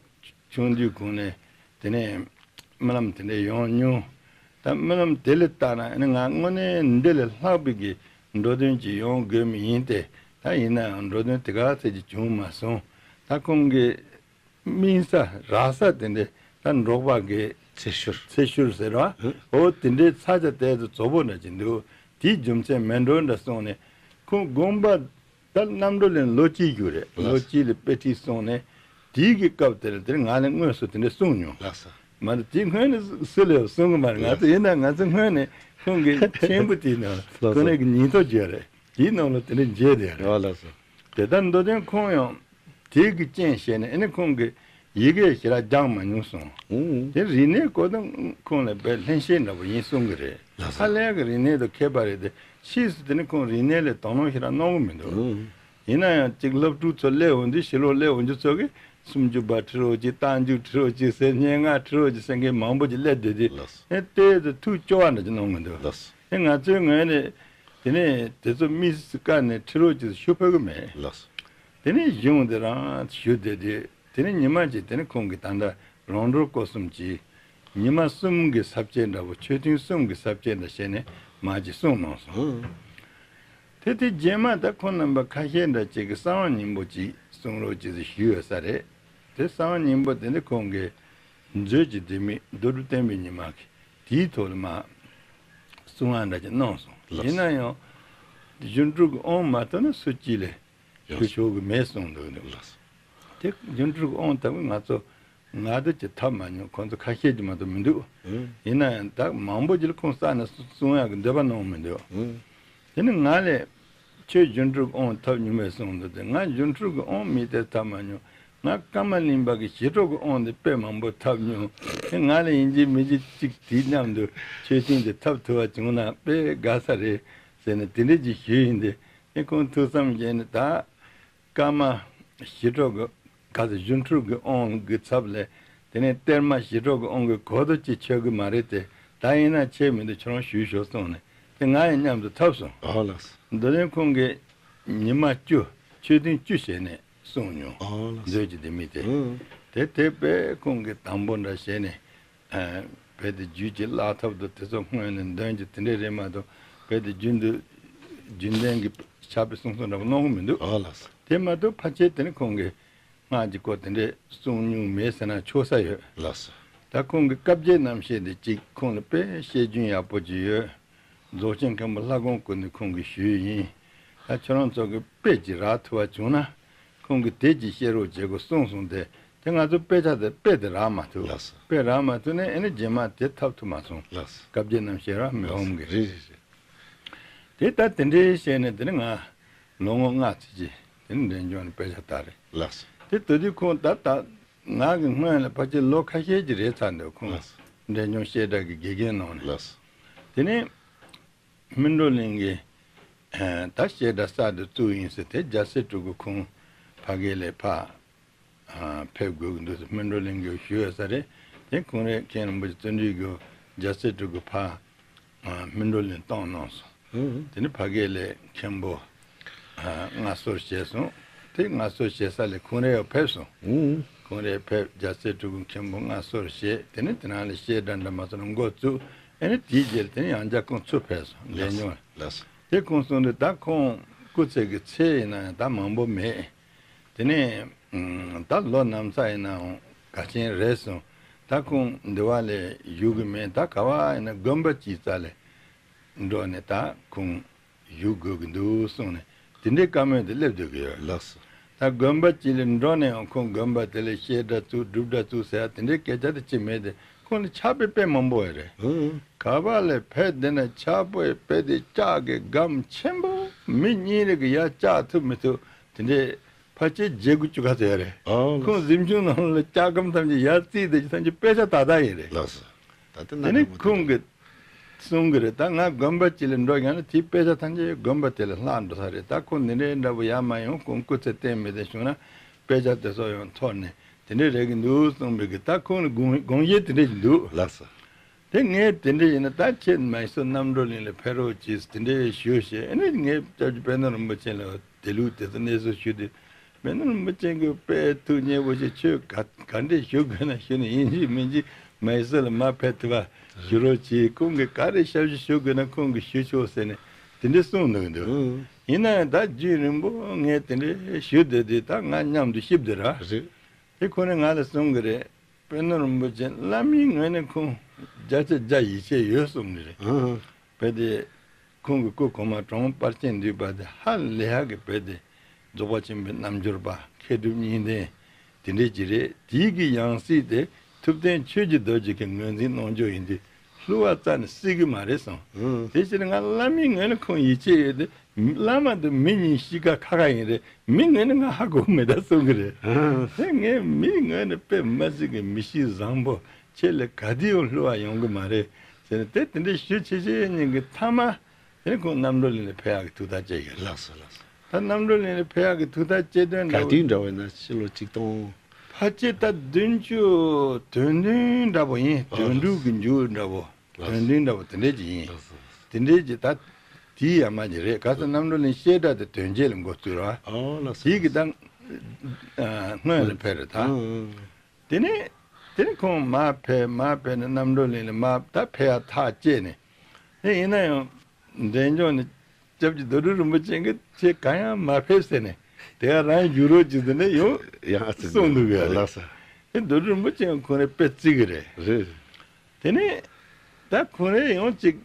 ཆུང་དུས་གོང་ནས་དེ་ནས་རྨི་ལམ་དེ་འདྲ་ཡོང་མྱོང་། ད་རྨི་ལམ་དེ་ལ་བལྟས་ན་ཨ་ནི་ང་དངོས་གནས་འདི་ལས་ལྷག་པའི་གི་འགྲོ་དོན་ཅིག་ཡོང་དགོས་མི་ཡིན་ཏེ། ད་ཡིན་ན་ཡང་འགྲོ་དོན་དེ་ག་ཚད་ཅིག་བྱུང་མ་སོང་། ད་ཁོང་གི་རྨིས་ས་རག་ས་དེ་འདྲ་ད་འབྲོག་པ་གི་ཚེར་ཤུལ། ཚེར་ཤུལ་ཟེར་བ། ཧུ། འོ་དེ་འདྲའི་ས་ཆ་དེ་ཚོ་བཙོག་པོ་འདྲ་ཅིག་འདུག་དེའི་རྒྱུ་མཚན་མེད་འགྲོ་འདྲ་གསུངས་ནས་ཁོང་དགོངས་པ། ད་རྣམ་གྲོལ་གླིང་ལོ་གཅིག་རྒྱུ་རེད། ལགས། ལོ་གཅིག་ལ་དཔེ་ཁྲིད་སོང་ནས་དེའི་གི་སྐབས་དེར་དེར་ང་ལ་དངོས་སུ་དེ་འདྲ་གསུངས་མྱོང་། ལགས་སོ། མ་གཏོགས་དེ་སྔོན་ནས་སུ་ལས་གསུང་གི་མ་རེད། ང་ཚོ་ཡིན་ན་ང་ཚོ་སྔོན་ནས་ཁོང་གི་མཆན་བུ་དེའི་ནང་ལ་ལགས་སོ། ཁོང་རང་གི་ཉིན་ཐོ་བརྗོད་རེད། དེའི་ནང་ལ་དེ་འདྲ་མཇལ་བསྡད་རེད། ཨོ་ལགས་སོ། དེ་ལྟར་མདོ་དོན་ཁོང་ཡང་དེའི་གི་རྐྱེན་བྱས་ནས་ཨ་ནི་ཁོང་གི་ཡི་གེ་ཞེ་དྲག་སྦྱང་མ་མྱོང་སོང་། ཨུ། དེ་རིག་གནས་སྐོར་དང་ཁོང་ལ་དཔེ་ལྷན་སྐྱེས་འདྲ་པོ་ཡིན་གསུང་གི་རེད། ལགས་སོ། ཧ་ལས་གི་རིག་གནས་དང་མཁས་པ་རེད་དེ། ཕྱིས་སུ་དེ་ནི་ཁོང་རིག་གནས་ལ་དོ་སྣང་ཞེ་དྲག་གནང་གི་མི་འདུག་ཨུ། ཡིན་ན་ཡང་གཅིག་སློབ་ཕྲུག་ཚོ་སླེབས་འོང་དུས་ཕྱི་ལོགས་སླེབས་འོང་རྒྱུ་ཚོ་གིས་སུམ་ཅུ་པ་ཁྲིད་རོགས་གྱིས། རྟགས་འཇུག་ཁྲིད་རོགས་གྱིས་ཟེར། སྙན་ངག་ཁྲིད་རོགས་གྱིས་ཟེར་མཁན་མང་པོ་ཅིག་སླེབས་བསྡད་དུས། ལགས་སོ། ཨེ་ལྟས་དུ་ཐུགས་སྐྱོ་བ་འདྲ་ཅིག་གནང་གི་འདུག་ལགས་སོ། ཨེ་ང་ཚོའི་ངོས་ནས་དེ་ནས་དེ་ཚོ་དམིགས་སུ་བཀར་ནས་ཁྲིད་རོགས་གྱིས་ཞུ་ཕོད་གི་མེད། ལགས་སོ། དེ་ནས་གཞུང་དེ་རང་ཞུ་བསྡད་དུས། དེ་ནས་ཉི་མ་གཅིག་དེ་ནས་ཁོང་གིས་ད་ལྟ་རོང་འབྲོག་སྐོར་གསུམ་གྱི་ཉི་མ་གསུམ་གྱི་ས་བཅད་འདྲ་བོ། ཆོས་ཐུན་གསུམ་གྱི་ས་བཅད་འདྲ་བྱས་ནས་མ་གཅིག་གསུངས་གནང་སོང་། ཨུ། དེ་དེ་རྗེས་མ་ད་ཁོང་རྣམ་པ་ཁ་ཤས་འདྲ་གཅིག་གིས་གསང་བ་སྙིང་པོ་གཅིག་གསུང་རོགས་གྱིས་ཞུས་ཡོད་ས་རེད། དེ་གསང་བ་སྙིང་པོ་དེ་ནི་ཁོང་གིས་མཛོད་ཀྱི་ལྡེ་མིག་རྡོ་གྲུབ་བསྟན་པའི་ཉི་མ་གི་དེའི་ཐོག་ལ་མ་གསུང་བ་འདྲ་གཅིག་གནང་སོང་། ལགས། ཡིན་ན་ཡང་སྒྱུ་འཕྲུལ་གྱི་དབང་མ་ཐོབ་ན་སུ་གཅིག་ལས་ཡོང་ཞུ་ཆོག་གི་མེད་གསུངས་འདུག་ནི། ལགས། དེ་སྒྱུ་འཕྲུལ་གྱི་དབང་ཐོབ་ཀྱི་ང་ཚོ་ ང་ཚོ་ཅིག་ཐོབ་མ་མྱོང་། ཁོང་ཚོ་ཁ་ཤས་ཅིག་མ་གཏོགས་མི་འདུག། ཨུ། ཡིན་ན་ཡང་ད་མང་པོ་ཅིག་ལ་ཁོང་ས་ནས་གསུང་ཡག་གི་འདོད་པ་གནང་མི་འདུག། ཨུ། དེ་ནི་ང་ལས་ཆོས་སྒྱུ་འཕྲུལ་དབང་ཐོབ་མྱོང་བས་གསུངས་འདུག་སྟེ། ང་སྒྱུ་འཕྲུལ་གྱི་དབང་མི་དེ་ཐོབ་མ་མྱོང་། ང་ཀརྨ་གླིང་པ་གི་ཞི་ཁྲོ་གི་དབང་དེ་དཔེ་མང་པོ་ཐོབ་མྱོང་། དེ་ང་ལས་ཡིན་གཅིག་མིན་གཅིག་ཅིག་དེའི་མཉམ་དུ་ཆོས་སེམས་དེ་ཐོབ་ཐུབ་པ་བྱུང་ན་དཔེ་དགའ་ས་རེད་ཟེར་ནས་དེ་འདྲས་ཀྱི་ཞུས་ཡིན་ཏེ། དེ་ཁོང་ཐུགས་བསམ་བཞེས་ནས་ད། ཀརྨ་ཞི་ཁྲོ་གི་ག་ཚོད་སྒྱུ་འཕྲུལ་གྱི་དབང་གི་ཚབ་ལས། དེ་ནས་གཏེར་མ་ཞི་ཁྲོ་གི་དབང་གི་གོ་ཏོ་ཅིག་ཆོད་གི་མ་རེད་དེ། ད་ཡིན་ན་ཆད་མི་འདུག། ཁྱོད་རང་ཞུས་ཤོག་གསུངས་ནས། དེ་ང་ཡང་མཉམ་དུ་ཐོབ་སོང་། ཨོ་ལགས། མདོ་དོན་ཁོང་གིས་ཉི་མ་བཅུ་ཆོས་ཐུན་བཅུ་བྱས་ནས་གསུངས་མྱོང་། ཨོ་ལགས། མཛོད་ཀྱི་ལྡེ་མིག་དེ། ཨུ། དེ་དེ་དཔེ་ཁོང་གིས་དང་པོ་འདྲ་བྱས་ནས། ཨ། བོད་དུ་རྒྱུད་ཀྱི་བླ་ཐབས་དང་དེ་ཚོ་སྔོན་ནས་འདོན་གྱི་དེ་འདྲས་རེད་མ་གཏོགས། བོད་དུ་རྒྱུན་དུ་རྒྱུན་ལྡན་གྱི་ཕྱག་དཔེ་གསུང་གསུང་འདྲ་པོ་གནང་གི་མི་འདུག། ཨོ་ལགས་སོ། དེ་མ་གཏོགས་ཕལ་ཆེར་དེ་ནི་ཁོང་གིས་སྔགས་ཀྱི་སྐོར་དེ་འདྲས་གསུང་མྱོང་མེད་ཟེར་ན་ཆོག་ས་ཡོད། ལགས་སོ། ད་ཁོང་གི་བཀའ་བརྒྱད་རྣམ་བཤད་དེ་གཅིག་ཁོང་ལ་དཔེ་བཤད་རྒྱུན་ཡག་པོ་ཅིག་ཡོད། རྫོགས་ཆེན་མཁན་པོ་ལྷ་གོང་སྐུ་ནི་ཁོང་གིས་ཞུས་ཡིན། ད་ཁྱོད་རང་ཚོ་གི་དཔེ་ཅིག་རག་ཐུབ་པ་བྱུང་ན། ཁོང་གིས་དེ་ཅིག་བཤད་རོགས་བྱེད་དགོས་གསུངས་སོང་སྟེ། དེ་ང་ཚོ་དཔེ་ཆ་དེ་དཔེ་དེ་རག་མ་ཐུབ། ལགས་སོ། དཔེ་རག་མ་ཐུབ་ནས་ཨེ་ནི་རྗེས་མ་དེ་ཐོབ་ཐུབ་མ་སོང་། ལགས་སོ། བཀའ་བརྒྱད་རྣམ་བཤད་ར་མི་ཕམ་གི། རེད་རེད་རེད། དེ་ད་དེ་འདྲའི་བཤད་ནས་དེ་ནི་ང་ལོ་ངོ་ལྔ་ཙམ་ཅིག་དེ་ནི་འབྲས་ལྗོངས་ནས་དཔེ་ཆ་ལྟ་རེད། ལགས་སོ། དེ་དུས་དུས་ཁོང་ད་ད་ང་གི་སྔོན་ལ་ཕལ་ཆེར་ལོ་ཁ་ཤས་ཅིག་རེད་ཚར་འདུག་ཁོང་། ལགས་སོ། འབྲས་ལྗོངས་བཤད་གྲྭ་གི་དགེ་རྒན་གནང་ནས། ལགས་སོ། དེ་ནས། སྨིན་གྲོལ་གླིང་གི། ཨ། ད་བཤད་གྲྭ་གསར་དུ་བཙུགས་ཡིན་ཟེར་དེ་རྒྱལ་སྲས་སྤྲུལ་སྐུ་ཁོང་ཕ་གི་ལས་ཕར། ཨ། ཕེབས་དགོས་ཀྱི་འདུག་ཟེར་སྨིན་གྲོལ་གླིང་གི་ཞུ་ཡོད་ས་རེད། དེ་ཁོང་རས་མཁན་རིན་པོ་ཆེ་བརྩོན་འགྲུས་ཀྱིས་རྒྱལ་སྲས་སྤྲུལ་སྐུ་ཕར། ཨ། སྨིན་གྲོལ་གླིང་གཏོང་གནང་སོང་། ཨུ། དེ་ནི་ཕ་གི་ལས་མཁན་པོ། ཨ། མངའ་གསོལ་བྱས་སོང་། དེ་མངའ་གསོལ་བྱེད་ས་ལས་ཁོང་རས་ཡང་ཕེབས་སོང་། ཨུ། ཁོང་རས་ཕེབས། རྒྱལ་སྲས་སྤྲུལ་སྐུ་མཁན་པོ་མངའ་གསོལ་བྱས། དེ་ནས་དེ་ནང་ལ་བཤད་གྲྭ་འདྲ་མ་སོང་ན་འགོ་བཙུགས། ཨེ་ནས་དེའི་རྗེས་ལ་དེ་ནས་ཡང་བསྐྱར་ཁོང་ཚུར་ཕེབས་སོང་། འབྲས་ལགས་སོ། ལྗོངས་ལ། ལགས་སོ། དེ་ཁོང་གསུང་དུས་ད་ཁོང་སྐུ་ཚེ་གི་ཚད་ཡིན་ན་ཡང་ད་མང་པོ་མེད། དེ་ནས་ཨུམ། ད་ལོ་ན་ཚ་ཡིན་ནའང་འགལ་རྐྱེན་རེད་སོང་། ད་ཁོང་འདི་བ་ལས་བཞུགས་གི་མེད། ད་ག་བ་ཡིན་ན་དགོན་པ་ཅིག་རྩ་ལས་འགྲོ་ནས་ད་ཁོང་བཞུགས་དགོས་ཀྱི་འདུག་གསུངས་ནས། དེ་འདྲའི་བཀའ་མོལ་དེ་སླེབས་སྡོད་ཀྱི་ཡོད། ལགས་སོ། ད་དགོན་པ་ཅིག་ལ་འགྲོ་ནས་ཡང་ཁོང་དགོན་པ་དེ་ལ་བཤད་གྲྭ་བཙུགས། སྒྲུབ་གྲྭ་བཙུགས་ཟེར་ཡ་དེ་འདྲའི་སྐད་ཆ་དེ་ཅི་མེད་དེ། ཁོང་ལ་ཕྱག་དཔེ་དཔེ་མང་པོ་ཡོད་རེད། ཨང་། ག་བ་ལས་ཕེབས་བསྡད་ན་ཕྱག་དཔེ་དཔེ་དེ་ལྕགས་ཀྱི་སྒམ་ཆེན་པོ། མི་གཉིས་རེ་གིས་ཡར་བཅག་ཐུབ་མི་ཐུབ་དེ་འདྲའི་ཕལ་ཆེར་བརྗེ་དགུ་བཅུ་ག་ཚོད་ཡོད་རེད། ཨང་། ཁོང་གཟིམ་ཆུང་ནང་ལ་ལྕགས་སྒམ་ཐམས་ཅད་ཡར་བརྩིས་བསྡད་རྒྱུ་ཐམས་ཅད་དཔེ་ཆ་དག་དག་ཡིན་རེད། ལགས་སོ། ད་ལྟ་དེ་ནས་ཁོང་གིས་གསུང་གི་རེད། ད་ང་དགོན་པ་ཅིག་ལ་འགྲོ་ཡང་ན་དེའི་དཔེ་ཆ་ཐམས་ཅད་དགོན་པ་དེ་ལ་ལྷག་འགྲོ་ས་རེད། ད་ཁོང་འདི་འདྲའི་འདྲ་པོ་ཡར་མར་ཡོང་། ཁོང་སྐུ་ཚེ་བརྟན་མི་བརྟན་བྱུང་ན་དཔེ་ཆ་དེ་ཚོ་ཡང་འཐོར་ནས་དེ་འདྲའི་རེད་ཀྱི་འདུག་གསུངས་པའི་གི། ད་ཁོང་ལ་དགོངས་དགོངས་བཞེད་དེ་འདྲ་ཞིག་འདུག། ལགས་སོ། དེ་ངས་དེ་འདྲ་ཡིན་ན་ད་ཁྱེད་མ་སོ་རྣམ་གྲོལ་གླིང་ལ་ཕེབས་རོགས་གྱིས་དེ་འདྲའི་ཞུ་བྱས། ཨ་ནི་ངས་སྐྱབས་རྗེ་དཔལ་ལྡན་རིན་པོ་ཆེ་ལ་དེ་ལུགས་དེ་ཚོ་གནས་ཚུལ་ཞུས་དུས། དཔལ་ལྡན་རིན་པོ་ཆེ་གིས་དཔེ་ཐུགས་མཉེས་པོ་བྱས། ཁྱོད་ག་ག་འདྲས་ཞུ་དགོས་ན་ཞུ་ནས་ཡིན་གཅིག་མིན་གཅིག་མ་སོ་ལ་མར་ཕེབས་ཐུབ་པ་ཞུ་རོགས་གྱིས། ཁོང་གིས་ག་རེ་ཞབས་ཕྱི་ཞུ་དགོས་ན་ཁོང་གིས་ཞུ་ཆོག་ཟེར་ནས་དེ་འདྲས་གསུངས་འདུག་འདུག། ཨང་། ཡིན་ན་ཡང་ད་རྒྱུན་རིང་པོ་ངས་དེ་འདྲས་ཞུ་བསྡད་དུས་ད་ང་མཉམ་དུ་གཤིབས་བསྡད་ར། རེད། དེ་ཁོ་ནས་ང་ལ་གསུང་གི་རེད། དཔལ་ལྡན་རིན་པོ་ཆེ་བླ་མའི་ངོས་ནས་ཁོང་བརྒྱ་ཆ་བརྒྱ་ཡིད་ཆེས་ཡོད་གསུངས་ནི་རེད། ཨང་། བོད་དེ་ཁོང་གི་སྐུ་གོང་མ་གྲོངས་པར་ཅན་འདུས་པ་དེ་ཧ་ལས་ཧ་གི་བོད་དེ་རྫོགས་པ་ཆེན་པོའི་རྣལ་འབྱོར་པ་མཁས་གྲུབ་གཉིས་ལྡན་དེ་འདྲས་ཅིག་རེད། དེའི་གི་ཡང་སྲིད་དེ་ཐུབ་བསྟན་ཆོས་ཀྱི་རྡོ་རྗེ་གིས་ངོས་འཛིན་གནང་རྒྱུ་ཡིན་དུས་བསླུ་བ་རྩ་ནས་སྲིད་གི་མ་རེད་གསུངས། ཨང་། དེ་ཕྱིར་ང་བླ་མའི་ངོས་ནས་ཁོང་ཡིད་ཆེས་ཡོད་དེ། བླ་མ་དང་མི་གཉིས་གཤིས་ཀ་ཁ་ཁ་ཡིན་རེད། མི་ངོས་ནས་ང་ཧ་གོ་མེད་ད་གསུང་གི་རེད། ཨང་། དེ་ངས་མི་ངོས་ནས་དཔེ་མ་སྲིད་གི་མི་གཤིས་བཟང་པོ། ཁྱེད་ལས་ག་དུས་ཡང་བསླུ་བ་ཡོང་གི་མ་རེད་ཟེར་ནས་དེ་དེ་འདྲའི་ཞུ་ཆེ་ཆེ་ཉིན་གི་མཐའ་མ། དེ་ནས་ཁོང་རྣམ་གྲོལ་གླིང་ལ་ཕེབས་ཡག་གི་ཐུགས་ཐག་བཅད་ཡོད། ལགས་སོ་ལགས་སོ། ད་རྣམ་གྲོལ་གླིང་ལ་ཕེབས་ཡག་གི་ཐུགས་ཐག་བཅད་དོན་ག་འདྲ་བོ། དུས་འདྲ་བོ་ཡིན་ན་ཕྱི་ལོ་ཆིག་སྟོང་། ཕལ་ཆེར་ད་བདུན་ཅུ་དོན་བདུན་འདྲ་པོ་ཡིན། ཨ་དོན་དྲུག་གི་མཇུག་འདྲ་པོ། ལགས་སོ། དོན་བདུན་འདྲ་པོ་དེ་འདྲས་ཅིག་ཡིན། ལགས་སོ། དེ་འདྲས་ཅིག་ད་དེའི་ཡར་མར་ཅིག་རེད། ག་ས་རྣམ་གྲོལ་གླིང་བཤད་གྲྭ་དེ་དོན་རྗེས་ལ་འགོ་བཙུགས་ར། ཨོ་ལགས་སོ། དེའི་གི་ད་ཨ་སྔོན་ལ་ཕེབས་རེད་ད། ཨང་། དེ་ནས་དེ་ནས་ཁོང་མར་ཕེབས། མར་ཕེབས་ནས་རྣམ་གྲོལ་གླིང་ལ་མར་ད་ཕེབས་ཡག་ཐག་བཅད་ནས། དེ་ཡིན་ན་ཡང་འབྲས་ལྗོངས་ནས་སྐྱབས་རྗེ་རྡོ་གྲུབ་རིན་པོ་ཆེ་གིས་ཁྱེད་གང་ཡང་མ་ཕེབས་ཟེར་ནས་དེ་ག་རང་བཞུགས་རོགས་གྱིས་ཟེར་ནས་ཡང་ཡང་ཨ་ཙི་གསུངས་འདུག་གས། ལགས་སོ། དེ་རྡོ་གྲུབ་རིན་པོ་ཆེ་ཡང་ཁོང་རས་དཔེ་བརྩི་གི་རེད། རེད། དེ་ནས་ད་ཁོང་རས་ཡང་ཅིག་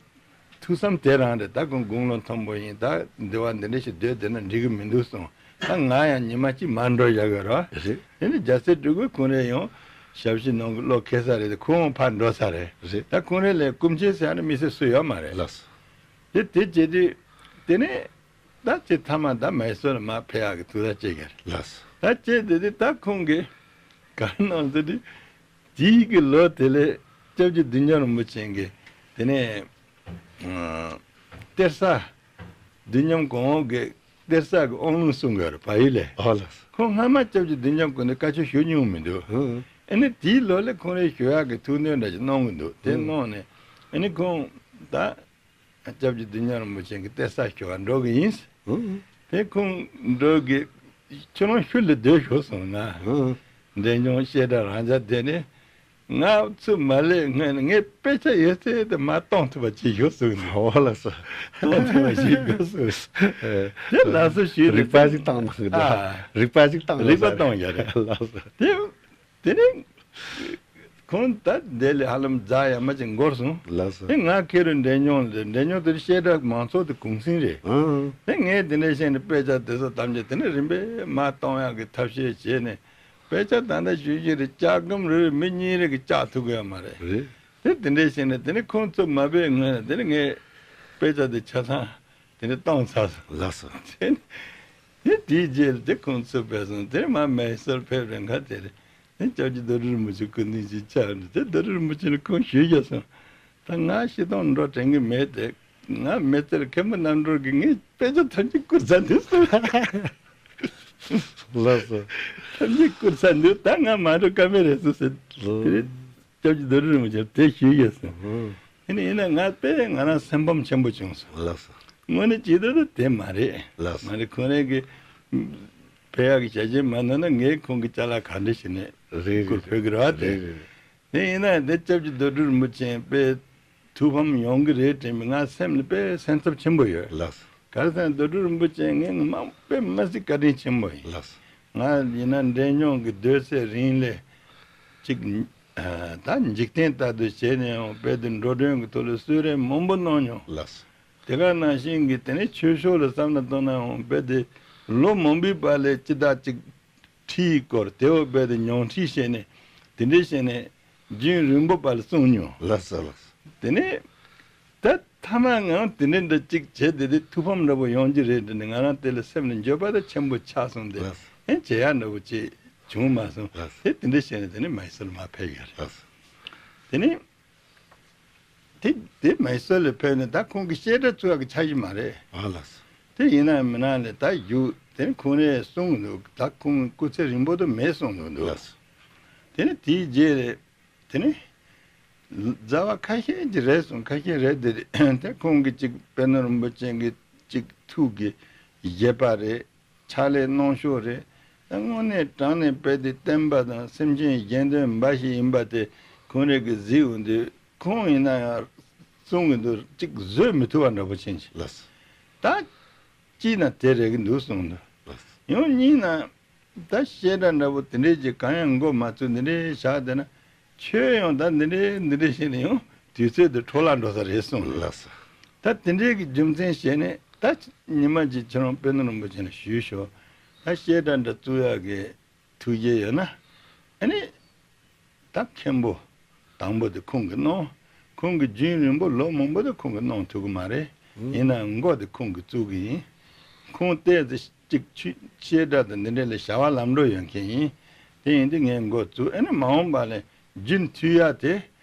ཐུགས་བསམ་དེ་རང་རེད། ད་ཁོང་དགུང་ལོ་མཐོན་པོ་ཡིན། ད་འདི་བ་འདི་འདྲ་ཞིག་སྡོད་བསྡད་ན་འགྲིག་གི་མི་འདུག་གསུངས། ད་ང་ཡང་ཉི་མ་གཅིག་མར་འགྲོ་བཞག་གི་རེད། རེད། དེ་ནས་རྒྱལ་སྲས་སྤྲུལ་སྐུ་ཁོང་རས་ཡང་ ཞབས་ཕྱི་གནང་གི་བློ་འཁེལ་ས་རེད། ཁོང་ཕར་འགྲོ་ས་རེད། རེད། ད་ཁོང་རང་ལ་སྐུ་མཆེད་ཟེར་ཡ་ནི་མི་སེར་སུ་ཡོད་མ་རེད། ལགས་སོ། དེ་དེ་བྱེད་དུས་དེ་ནས་ད་ཅི་མཐའ་མ་ད་མེ་སོར་ལ་མར་ཕེབས་ཡག་གི་ཐུགས་ཐག་བཅད་ཀྱི་རེད། ལགས་སོ། ད་བཅད་དེ་དེ་ད་ཁོང་གིས་ག་རེ་གནང་ཟེར་དུས། དེའི་གི་ལོ་དེ་ལས་སྐྱབས་རྗེ་བདུད་འཇོམས་རིན་པོ་ཆེ་གིས་དེ་ནས་ཨ་གཏེར་གསར་བདུད་འཇོམས་གོང་འོག་གི་གཏེར་གསར་གི་དབང་ལུང་གསུང་གི་ཡོད་རེད། བལ་ཡུལ་ལ། ཨོ་ལགས་སོ། ཁོང་སྔ་མ་སྐྱབས་རྗེ་བདུད་འཇོམས་སྐུ་ནས་བཀའ་ཆོས་ཞུ་མྱོང་མི་འདུག། ཧུམ། ཨ་ནི་དེའི་ལོ་ལ་ཁོང་རང་ཞུ་ཡག་གི་ཐུགས་འདུན་འདྲ་ཞིག་གནང་གི་འདུག། དེ་ཧུམ། གནང་ནས་ཨ་ནི་ཁོང་ད་སྐྱབས་རྗེ་བདུད་འཇོམས་རིན་པོ་ཆེ་གི་གཏེར་གསར་ཞུ་བར་འགྲོ་གི་ཡིན། ཧུམ། དེ་ཁོང་འགྲོ་གི་ཁྱོད་རང་ཤུལ་ལ་སྡོད་ཤོག་གསུངས་ན། ཧུམ། འབྲས་ལྗོངས་བཤད་གྲྭ་རང་འཇགས་བསྡད་ནས། ང་ཚུར་མ་སླེབས་སྔོན་ནས་ངས་དཔེ་ཆ་ཡོད་ཚད་དེ་མར་གཏོང་ཐུབ་པ་བྱེད་ཤོག་གསུངས་ནས། ཨོ་ལགས་སོ། གཏོང་ཐུབ་པ་བྱེད་དགོས་གསུངས། དེ་ལགས་སོ་ཞུས་ནས། རིག་པ་ཞིག་བཏང་གནང་གི་འདུག། ཨ། རིག་པ་ཞིག་བཏང་རིག་པ་གནང་བཏང་ཡ་རེད། ལགས་སོ། དེ་དེ་ནས་ཁོང་ད་དེ་ལས་ཧ་ལམ་ཟླ་ཡ་མ་ཅིག་འགོར་སོང་། ལགས་སོ། དེ་ང་ཁེ་རུ་འབྲས་ལྗོངས་ལ། འབྲས་ལྗོངས་དེ་བཤད་གྲྭ་མང་ཚོགས་དེ་གུང་སེང་རེད། ཨང་། དེ་ངས་དེ་འདྲ་བཤད་ནས་དཔེ་ཆ་དེ་ཚོ་ཐམས་ཅད་དེ་ནས་རིམ་པས་མར་གཏོང་ཡག་གི་ཐབས་ཤེས་བྱས་ནས། དཔེ་ཆ་ད་ལྟ་ཞུ་རྒྱུ་རེད། ལྕགས་སྒམ་རེ་རེ་མི་གཉིས་རེ་གིས་བཅག་ཐུབ་ཀྱི་ཡོད་མ་རེད། རེད། དེ་དེ་འདྲས་བྱས་ནས་དེ་ནས་ཁོང་ཚོ་མ་ཕེབས་སྔོན་ལ་དེ་ནས་ངས་དཔེ་ཆ་དེ་ཆ་ཚང་དེ་ནས་བཏང་ཚར་སོང་། ལགས་སོ། དེ་ནས་དེ་དེའི་རྗེས་ལ་དེ་ཁོང་ཚོ་ཕེབས་སོང་། དེ་ནས་མར་མེ་སོར་ཕེབས་རན་ཁ་དེ་རེད། དེ་སྐྱབས་རྗེ་རྡོ་རྗེ་རིན་པོ་ཆེ་སྐུ་མདུན་ཞིག་ཆགས་ནས། དེ་རྡོ་རྗེ་རིན་པོ་ཆེ་ལ་ཁོང་ཞུས་བཞག་སོང་། ད་ང་ཤི་སྟོང་འགྲོ་དྲན་གི་མེད་དེ། ང་མི་ཚེར་མཁན་པོ་རྣམ་གྲོལ་གྱིས་ངའི་དཔེ་ཆ་ཐམས་ཅད་བསྐུར་ཚར་འདུག་གསུངས། ལགས་སོ། ཐམས་ཅད་བསྐུར་ཚར་འདུག། ད་ང་མ་འགྲོ་ཀ་མེད་རེད་གསུངས་ཟེར། ལགས། དེ་སྐྱབས་རྗེ་རྡོ་རྗེ་རིན་པོ་ཆེར་དེ་ཞུས་ཡོད་ཟེར། ཨོ། དེ་ནས་ཡིན་ན་ང་དཔེ་ང་རང་སེམས་ཕམ་ཆེན་པོ་བྱུང་སོང་། ལགས་སོ། དངོས་གནས་ཇི་ལྟར་དུ་དེ་མ་རེད། ལགས་སོ། མ་རེད། ཁོང་རང་གི་ཕེབས་ཡག་གི་བྱས་རྗེས་མ་གནང་ན་ངས་ཁོང་གི་ཅ་ལག་ག་འདྲ་ཞིག་ནས། རེད། བསྐུར་རེད། ཕོད་ཀྱི་རེད་བ་དེ། རེད་རེད། དེ་ཡིན་ན་དེ་སྐྱབས་རྗེ་རྡོ་རྗེ་རིན་པོ་ཆེ་དཔེ་ཐུགས་ཕམ་ཡོང་གི་རེད་དྲན་པའི་ང་སེམས་ལ་དཔེ་སེམས་འཚབ་ཆེན་པོ་ཡོད། ལགས་སོ། ག་རེ་ཟེར་ན་རྡོ་རྗེ་རིན་པོ་ཆེ་ངས་མ་དཔེ་མི་སྲིད་བཀའ་དྲིན་ཆེན་པོ་ཡིན། ལགས་སོ། ང་ཡིན་ན་འབྲས་ལྗོངས་ཀྱི་སྡོད་སའི་རིང་ལས་ཅིག་ཨ་ད་འཇིག་རྟེན་ལྟར་དུ་བྱས་ནས་ཡང་དཔེ་དེ་འགྲོ་གྲོན་གྱི་ཐོག་ལ་གསོལ་རས་མང་པོ་གནང་མྱོང་། ལགས་སོ། དེ་ག་ནང་བཞིན་གྱི་དེ་ནས་ཆོས་ཕྱོགས་ལ་བསམ་བློ་བཏང་ན་ཡང་དཔེ་དེ་ལོ་མང་པོའི་བར་ལ་ཅི་ད་ཅིག་ཁྲིད་སྐོར་དེ་འོ་དཔེ་དེ་ཉུང་ཁྲིད་བྱས་ནས་དེ་འདྲས་བྱས་ནས་རྒྱུན་རིང་པོ་བར་ལ་གསུངས་མྱོང་། ལགས་སོ་ལགས་སོ། དེ་ནས་ད་མཐའ་མ་ངང་དེ་འདྲས་འདྲ་གཅིག་བྱས་དེ་དེ་ཐུགས་ཕམ་འདྲ་པོ་ཡོང་རྒྱུ་རེད་དྲན་ནས་ང་རང་དེ་ལ་སེམས་ལ་འགྱོད་པ་དང་ཆེན་པོ་ཆགས་སོང་། དེ་ལགས་སོ། ཨེ་བྱེད་ཡག་འདྲ་པོ་ཅིག་བྱུང་མ་སོང་། ལགས་སོ། དེ་དེ་འདྲས་བྱས་ནས་དེ་ནས་མེ་སོར་ལ་མར་ཕེབས་ཡོད་རེད། ལགས་སོ། དེ་ནས། དེ་དེ་མེ་སོར་ལ་ཕེབས་ནས་ད་ཁོང་གི་བཤད་གྲྭ་བཙུགས་ཡག་གི་འཆར་གཞི་མ་རེད། ཨ་ལགས་སོ། དེ་ཡིན་ན་མིན་ན་ལས་ད་བཞུགས་དེ་ནི་ཁོང་རས་གསུངས་འདུག། ད་ཁོང་སྐུ་ཚེ་རིང་པོ་དུ་མེད་གསུངས་འདུག་འདུག། ལགས་སོ། དེ་ནི་དེའི་རྗེས་རེད། དེ་ནི་ཟླ་བ་ཁ་ཤས་ཀྱི་རེད་སོང་། ཁ་ཤས་རེད་དེ་རེད། དེ་ཁོང་གི་གཅིག་དཔལ་ནོར་རིན་པོ་ཆེ་གི་གཅིག་ཐུགས་ཀྱི་བཞེད་པ་རེད། ཕྱག་ལས་གནང་ཕྱོགས་རེད། ད་དངོས་གནས་དྲང་གནས་དཔེ་དེ་བསྟན་པ་དང་སེམས་ཅན་གཞན་དོན་འབའ་ཞིག་ཡིན་པ་དེ་ཁོང་རང་གིས་གཟིགས་འོང་དུས་ཁོང་ཡིན་ན་ཡང་གསུང་གི་འདུག། གཅིག་བཟོད་མི་ཐུབ་པ་འདྲ་པོ་ཕྱིན་ཅི། ལགས་སོ། ད་གཅིག་ན་དེ་རེད་གི་འདུག་གསུངས་འདུག། ལགས་སོ། ཡང་གཉིས་ན་ད་བཤད་གྲྭ་འདྲ་པོ་དེ་འདྲས་ཀྱི་གང་ཡང་འགོ་མ་བཙུགས་འདི་འདྲས་བཞག་བསྡད་ན། ཁྱོད་ཡང་ད་འདི་འདྲའི་འདི་འདྲའི་བྱས་ནས་ཡང་དུས་ཚོད་དེ་འཕྲོ་བརླག་འགྲོ་ས་རེད་གསུངས། ལགས་སོ། ད་དེ་འདྲའི་གི་རྒྱུ་མཚན་བྱས་ནས་ད་ཉི་མ་གཅིག་ཁྱེད་རང་དཔལ་ནོར་རིན་པོ་ཆེ་ལ་ཞུས་ཤོག། ད་བཤད་གྲྭ་འདྲ་བཙུགས་ཡག་གི་ཐུགས་བཞེད་ཡོད་ན། ཨ་ནི་ད་མཁན་པོ་དང་པོ་དེ་ཁོང་གིས་གནང་། ཁོང་གིས་རྒྱུན་རིང་པོ་ལོ་མང་པོ་དེ་ཁོང་གིས་གནང་ཐུབ་ཀྱི་མ་རེད། ཡིན་ནའང་འགོ་དེ་ཁོང་གིས་བཙུགས་ཀྱི་ཡིན། ཁོང་ལྟས་ཚེ་གཅིག་ཆུ་བཤད་གྲྭ་དང་འདི་འདྲ་ལ་བྱ་བ་ལམ་འགྲོ་ཡོད་མཁན་ཡིན། དེ་ཡིན་དུས་ངས་འགོ་བཙུགས། ཨ་ནི་མ་འོངས་པ་ལ་རྒྱུན་མཐུད་ཡ་དེ་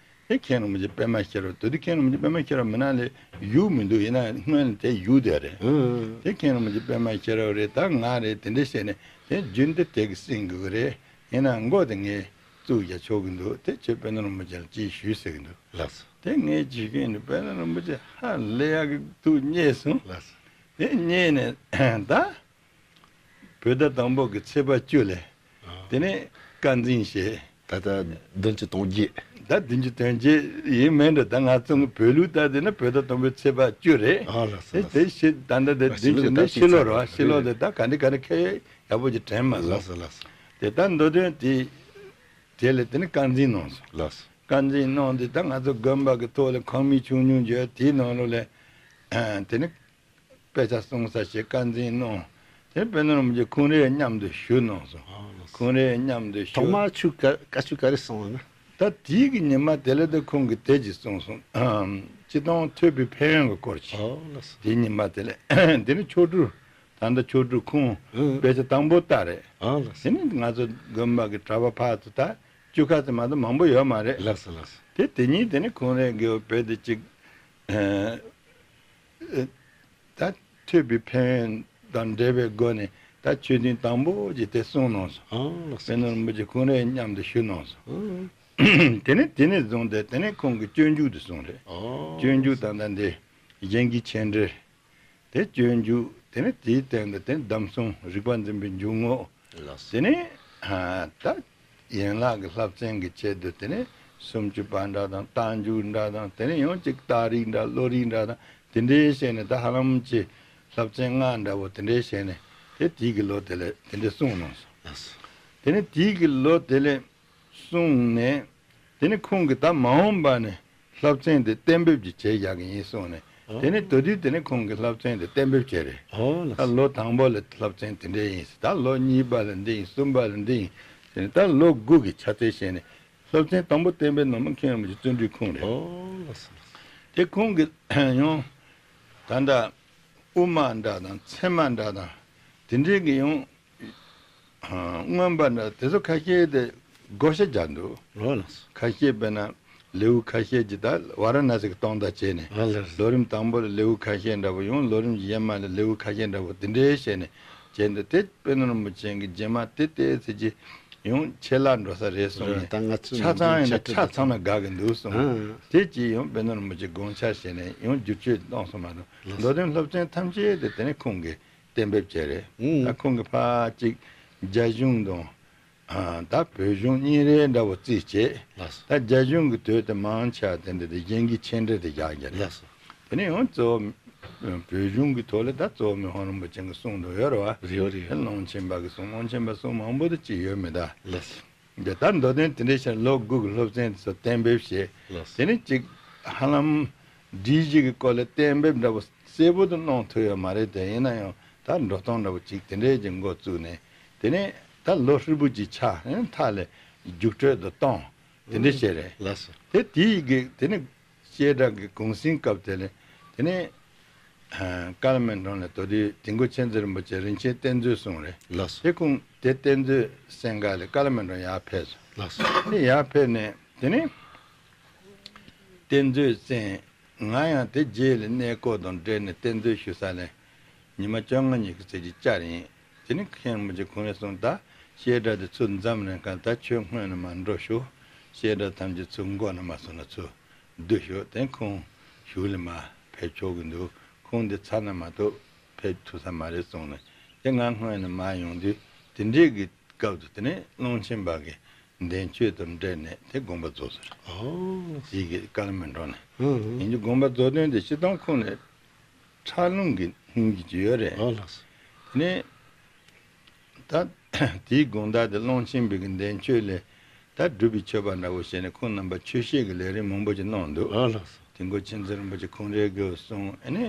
དེ་མཁན་རིན་པོ་ཆེ་པད་མ་ཤེས་རབ། དེ་དུས་མཁན་རིན་པོ་ཆེ་པད་མ་ཤེས་རབ་མི་ན་ལས་བཞུགས་མི་འདུག། ཡིན་ན་སྔོན་ལ་དེ་བཞུགས་བསྡད་རེད། ཨང་། དེ་མཁན་རིན་པོ་ཆེ་པད་མ་ཤེས་རབ་རེད། ད་ང་རེད། དེ་འདྲ་བྱས་ནས་དེ་རྒྱུན་དེ་དེ་གི་སྲིང་དགོས་ཀྱི་རེད། ཡིན་ན་འགོ་དེ་ངས་བཙུགས་རྒྱ་ཆོག་གི་འདུག། དེ་ཁྱོད་དཔལ་ནོར་རིན་པོ་ཆེ་ལ་ཅིག་ཞུས་ཟེར་གི་འདུག། ལགས་སོ། དེ་ངས་ཅིག་ཞུས་ནས་དཔལ་ནོར་རིན་པོ་ཆེ་ཧ་ལས་ཡག་གི་ཐུགས་མཉེས་སོང་། ལགས་སོ། དེ་མཉེས་ནས་ད། བོད་ཟླ་དང་པོ་གི་ཚེས་པ་བཅུ་ལས། ཨ། དེ་ནས་བཀའ་འཛིན་བྱས། ད་ལྟ་བདུན་ཅུ་དོན་བརྒྱད། ད་བདུན་ཅུ་དོན་བརྒྱད་ཡིན་མིན་འདྲ། ད་ང་ཚོ་བོད་ལུགས་ལྟར་བྱས་ན་བོད་ཟླ་དང་པོའི་ཚེས་པ་བཅུ་རེད། ཨ་ལགས་སོ། དེ་ལགས་སོ། དེ་ཕྱི་ད་ལྟ་དེ་ཨ་བདུན་ཅུ་ཕྱི་ལོ་ནས་ད་ཕྱི་ལོ་རེད་བ། ཕྱི་ལོ་རེད། དེ་ད་ག་འདྲ་ག་འདྲ་ཁེལ་ཡག་པོ་ཅིག་དྲན་མ་སོང་། ལགས་སོ་ལགས་སོ། དེ་ད་མདོ་དོན་དེ་དེ་ལས་དེ་ནས་བཀའ་འཛིན་གནང་སོང་། ལགས་སོ། བཀའ་འཛིན་གནང་དུས་ད་ང་ཚོ་དགོན་པ་གི་ཐོག་ལ་ཁང་མིག་ཆུང་ཆུང་བརྗོད་དེའི་ནང་ལོགས་ལ་དེ་ནས། དཔེ་ཆ་གསུང་ས་ཞིག་བཀའ་འཛིན་གནང་། དེ་དཔལ་ལྡན་རིན་པོ་ཆེ་ཁོང་རའི་མཉམ་དུ་བཞུགས་གནང་སོང་། ཨ་ལགས་སོ། ཁོང་རའི་མཉམ་དུ་ཐོག་བཞུགས། མར་ཆོས་བཀའ་བཀའ་ཆོས་ག་རེ་གསུངས་ན། ད་དེའི་གི་ཉི་མ་དེ་ལ་ད་ཁོང་གིས་དེ་ཅིག་གསུངས་སོང་། སྤྱིར་བཏང་ཐོས་པའི་ཕན་ཡོན་གྱི་སྐོར་ཅིག། ཨ་ལགས་སོ། དེའི་ཉི་མ་དེ་ལ་དེ་ནི་མཆོག་སྤྲུལ། ད་ལྟ་མཆོག་སྤྲུལ་ཁོང་ཨང་། དཔེ་ཆ་དང་པོ་ལྟ་རེད། ཨ་ལགས་སོ། དེ་ནི་ང་ཚོ་དགོན་པ་གི་གྲྭ་པ་ཕར་ཚུར་ད་བཅུ་ཁ་ཙམ་མ་གཏོགས་མང་པོ་ཡོད་མ་རེད། ལགས་སོ་ལགས་སོ། དེ་དེ་ཉིད་དེ་ནི་ཁོང་རའི་དགེ་བ་བོད་དུ་གཅིག་ད་ཐོས་པའི་ཕན་ཡོན་དང་འབྲེལ་བའི་སྒོ་ནས་ད་ཆོས་ཐུན་དང་པོ་ཅིག་དེ་གསུངས་གནང་སོང་། ཨ་ལགས་སོ། དཔལ་ལྡན་རིན་པོ་ཆེ་ཁོང་རའི་མཉམ་དུ་བཞུགས་གནང་སོང་། ཨ་དེ་ནས་དེ་ནས་བཟུང་སྟེ་དེ་ནས་ཁོང་གིས་སྤྱོད་འཇུག་དེ་གསུངས་རེད། ཨ་སྤྱོད་འཇུག་དང་ད་འདི་གཞན་གྱི་མཆན་འགྲེལ། དེ་སྤྱོད་འཇུག་དེ་ནས་དེའི་སྟེང་དུ་དེ་ནས་གདམས་གསུམ་རིག་པ་འཛིན་པའི་འཇུག་ངོགས། ལགས་སོ། དེ་ནས་ཨ་ད་ཡན་ལག་གི་བསླབ་ཚན་གྱི་ཆེད་དུ་དེ་ནས་སུམ་ཅུ་པ་འདྲ་དང་རྟགས་འཇུག་འདྲ་དང་དེ་ནས་ཡང་ཅིག་རྟགས་རིགས་འདྲ་བློ་རིགས་འདྲ་དང་དེ་འདྲའི་བྱས་ནས་ད་ཧ་ལམ་གྱི་བསླབ་ཚན་ལྔ་འདྲ་བོ་དེ་འདྲའི་བྱས་ནས་དེ་དེའི་གི་ལོ་དེ་ལས་དེ་འདྲའི་གསུངས་གནང་སོང་། ལགས་སོ། དེ་ནས་དེའི་གི་ལོ་དེ་ལས་གསུངས་ནས་དེ་ནས་ཁོང་གིས་ད་མ་འོངས་པ་ནས་བསླབ་ཚན་དེ་གཏན་འབེབས་ཀྱི་བྱས་བཞག་གི་ཡིན་གསུངས་ནས། ཨོ། དེ་ནས་དེ་དུས་དེ་ནས་ཁོང་གིས་བསླབ་ཚན་དེ་གཏན་འབེབས་བྱས་རེད། ཨོ་ལགས་ད་སོ། ལོ་དང་པོ་ལ་བསླབ་ཚན་དེ་འདྲས་ཡིན་ཟེར། ད་ལོ་གཉིས་པ་ལ་འདི་ཡིན། གསུམ་པ་ལ་འདི་ཡིན་ཟེར་ནས་ད་ལོ་དགུ་གི་ཆ་ཚད་བྱས་ནས་བསླབ་ཚན་དང་པོ་གཏན་འབེབས་གནང་མཁན་རིན་པོ་ཆེ་བརྩོན་འགྲུས་ཁོང་རེད། ཨོ་ལགས་སོ་ལགས་སོ། དེ་ཁོང་གིས་ཡང་ད་ལྟ་དབུ་མ་འདྲ་དང་ཚད་མ་འདྲ་དང་དེ་འདྲས་ཀྱི་ཡང་། ཨ། མངོན་པ་འདྲ་དེ་ཚོ་ཁ་ཤས་དེ་བགོ་བཤའ་རྒྱག་འདུག། ཨོ་ལགས་སོ། ཁ་ཤས་དཔེར་ན་ལེའུ་ཁ་ཤས་ཀྱི་ད་ཝཱ་ར་ཎ་སི་གི་སྟོང་བརྡ་བྱས་ནས། ཨོ་ལགས་སོ། ལོ་རིམ་དང་པོ་ལ་ལེའུ་ཁ་ཤས་འདྲ་བོ་ཡང་ལོ་རིམ་གྱི་གཞན་མ་ལ་ལེའུ་ཁ་ཤས་འདྲ་བོ་དེ་འདྲའི་བྱས་ནས་བྱས་འདུག། དེ་དཔལ་ལྡན་རིན་པོ་ཆེ་གི་རྗེས་མ་དེ་ཏོག་ཙམ་ཅིག་ཡང་ཆད་ལྷག་འགྲོ་ས་རེད་གསུངས་ནས། ད་ང་ཚོ་ཆ་ཚང་ཡིན་ན་ཆ་ཚང་ན་དགའ་གི་འདུག་གསུངས། ཨ། དེ་ཅིག་ཡང་དཔལ་ལྡན་རིན་པོ་ཆེ་དགོངས་འཆར་བྱས་ནས་ཡང་བསྒྱུར་བཅོས་གནང་སོང་མ་གཏོགས། ལགས་སོ། མདོ་དོན་སློབ་ཚན་ཐམས་ཅད་དེ་དེ་ནས་ཁོང་གིས་གཏན་འབེབས་བྱས་རེད། ཨང་། ད་ཁོང་གིས་ཕར་གཅིག་རྒྱ་གཞུང་དང་། ཨ། ད་བོད་གཞུང་གཉིས་རེ་འདྲ་བོ་རྩིས་བྱས། ལགས་སོ། ད་རྒྱ་གཞུང་གི་དོན་དེ་མང་ཆེ་བ་དེ་འདྲ་དེ་གཞན་གྱི་མཆན་འགྲེལ་དེ་བཞག་རྒྱུ་རེད། ལགས་སོ། དེ་ནས་ཡང་གཙོ་བོ་བོད་གཞུང་གི་ཐོག་ལ་ད་གཙོ་བོ་མི་ཕམ་རིན་པོ་ཆེ་གི་གསུང་དུ་ཡོད་རེད་བ། རེད་བ་རེད། དེ་ཀློང་ཆེན་པ་གི་གསུང་། ཀློང་ཆེན་པ་གསུང་མང་པོ་དེ་ཅིག་ཡོད་མེད་ད། ལགས་སོ། འདི་ལྟར་མདོ་དོན་དེ་འདྲའི་ཕྱིར་ལོ་དགུ་གི་སློབ་ཚན་དེ་ཚོ་གཏན་འབེབས་བྱས། ལགས་སོ། དེ་ནས་ཅིག་ཧ་ལམ་སྒྲིག་གཞི་གི་སྐོར་ལ་གཏན་འབེབས་འདྲ་བོ་གསལ་པོ་དུ་གནང་ཐུབ་ཡོད་མ་རེད་དེ། ཡིན་ན་ཡང་ད་འགྲོ་སྟངས་འདྲ་བོ་ཅིག་དེ་འདྲའི་ཅིག་འགོ་བཙུགས་ནས། དེ་ནས་ད་ལོ་ཧྲིལ་པོ་ཅིག་ཆགས་ནས་མཐའ་ལ་རྒྱུགས་སྤྲོད་དུ་གཏོང་། དེ་འདྲ་བྱས་རེད། ལགས་སོ། དེ་དེའི་གི་དེ་ནས་བཤད་གྲྭ་གི་གུང་སེང་སྐབས་དེ་ལ་དེ་ནས། ཨ། ཀ་ལ་སྨོན་གྲོང་ལ་དོ་དུས་དིལ་མགོ་མཁྱེན་བརྩེ་རིན་པོ་ཆེ་རིན་ཆེན་གཏེར་མཛོད་གསུངས་རེད། ལགས་སོ། དེ་ཁོང་དེ་གཏེར་མཛོད་གསན་ག་ལ་ཀ་ལ་སྨོན་གྲོང་ཡར་ཕེབས་སོང་། ལགས་སོ། དེ་ཡར་ཕེབས་ནས་དེ་ནས་གཏེར་མཛོད་གསན། ང་ཡང་དེ་རྗེས་ལ་གནས་སྐོར་དང་འབྲེལ་ནས་གཏེར་མཛོད་ཞུ་ས་ལ་ཉི་མ་བཅོ་ལྔ་ཉི་ཤུ་ཙམ་ཅིག་བཅར་ཡིན། དེ་ནས་མཁན་རིན་པོ་ཆེ་ཁོང་རེ་གསུངས། ད་བཤད་གྲྭ་དེ་ཚུར་འཛོམས་ནས་ག་ད་ཁྱོད་སྔོན་ནས་མར་འགྲོ་ཤོག། བཤད་གྲྭ་ཐམས་ཅད་ཚུར་མགོ་ནས་མར་སོང་ན་ཚུར་བསྡུ་ཤོག། དེ་ཁོང་གཞུག་ལ་མར་ཕེབས་ཆོག་གི་འདུག། ཁོང་འདི་ཚར་ན་མ་གཏོགས་ཕེབས་ཐུབ་ས་མ་རེད་གསུངས་ནས། དེ་ང་སྔོན་ནས་མར་ཡོང་དུས་དེ་འདྲའི་གི་སྐབས་སུ་དེ་ནས་ཀློང་ཆེན་པ་གི་འདས་མཆོད་དང་འབྲེལ་ནས་དེ་དགོངས་པ་རྫོགས་སོང་། ཨོ། དེ་གི་ཀ་ལ་སྨོན་གྲོང་ནས། ཨང་། ཡིན་གྱི་དགོངས་པ་རྫོགས་དོན་དེ་སྤྱིར་བཏང་ཁོང་ནས་ཁྲག་རླུང་གི་སྙིང་རྗེ་ཅིག་ཡོད་རེད། ཨོ་ལགས་སོ། དེ་ནས་ད་དེའི་དགོངས་དག་དེ་ཀློང་ཆེན་པའི་གི་འདས་མཆོད་ལས་ད་སྒྲུབ་པའི་མཆོད་པ་འདྲ་བོ་བྱས་ནས་ཁོང་རྣམ་པ་ཆོས་བཤད་ཀྱི་ལས་རིམ་མང་པོ་ཅིག་གནང་འདུག། ཨོ་ལགས་སོ། དིལ་མགོ་མཁྱེན་བརྩེ་རིན་པོ་ཆེ་ཁོང་རའི་གི་གསུང་། ཨ་ནི་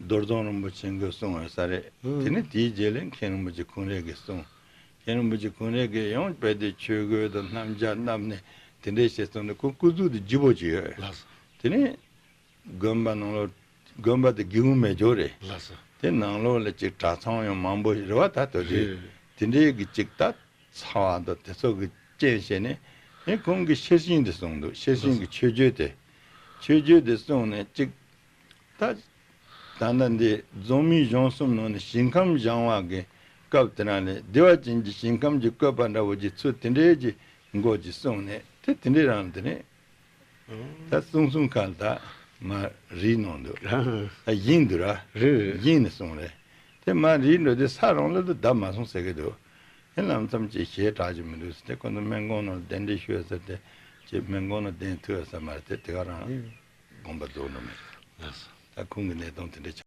རྡོར་གདོང་རིན་པོ་ཆེ་གི་གསུང་ཡོད་ས་རེད། ཨང་། དེ་ནས་དེའི་རྗེས་ལ་མཁན་རིན་པོ་ཆེ་ཁོང་རའི་གི་གསུང་། མཁན་རིན་པོ་ཆེ་ཁོང་རའི་གི་ཡང་དཔལ་ལྡན་ཆོས་གོས་དང་སྣམ་སྦྱར་བསྣམས་ནས་དེ་འདྲའི་བྱས་སོང་ནས་ཁོང་སྐུ་གཟུགས་དེ་ལྗིད་པོ་ཅིག་ཡོད། ལགས་སོ། དེ་ནས་དགོན་པ་ནང་ལོགས། དགོན་པ་དེ་སྒེའུ་ཁུང་མེད་ཅོག་རེད། ལགས་སོ། དེ་ནང་ལོགས་ལ་ཅིག་གྲྭ་ཚང་ཡང་མང་པོ་རེད་བ། ད་དེ་རེད། རེད། དེ་འདྲའི་གི་ཅིག་ད་ཚ་བ་དང་དེ་ཚོ་གི་རྐྱེན་བྱས་ནས་ཨེ་ཁོང་གིས་ཤེར་ཕྱིན་དེ་གསུངས་འདུག། ཤེར་ཕྱིན་གི་མཆོད་བརྗོད་དེ། མཆོད་བརྗོད་དེ་གསུངས་ནས་ཅིག་ད་ད་ལྟ་འདི་རྫོང་མི་གཞུང་གསུམ་ནང་ནས་ཞིང་ཁམས་བཞེངས་པ་གི་སྐབས་དེ་རང་ལས་བདེ་བ་ཅན་གྱི་ཞིང་ཁམས་ཀྱི་བཀོད་པ་འདྲ་བོ་ཅིག་ཚུར་དེ་འདྲའི་གི་མགོ་ཅིག་གསུངས་ནས་དེ་དེ་འདྲའི་རང་དེ་ནས། ད་གསུང་གསུང་ཁ་ལ་ད་མར་རིལ་གནང་འདུག། ད་བཞེངས་འདུག་ར། རེད་རེད། བཞེངས་ནས་གསུངས་རེད། དེ་མར་རིལ་འགྲོ་དུས་ས་རང་ལ་ད་བརྡབ་མ་སོང་ཟེར་གི་འདུག། དེ་ལམ་སང་ཅིག་ཞེ་དྲག་ཅིག་མི་འདུག་ཟེར་ཏེ་ཁོ་ཚོ་སྨན་ཁང་ནང་གདན་འདྲེན་ཞུས་ཟེར་ཏེ་ཅིག་སྨན་ཁང་ནང་གདན་ཐུག་ཡོད་ས་མ་རེད་དེ། དེ་ག་རང་དགོངས་པ་རྫོགས་འགྲོ་མེད། ལགས་སོ། ད་ཁོང་གི་གནས་སྟངས་དེ་འདྲ་ཆགས།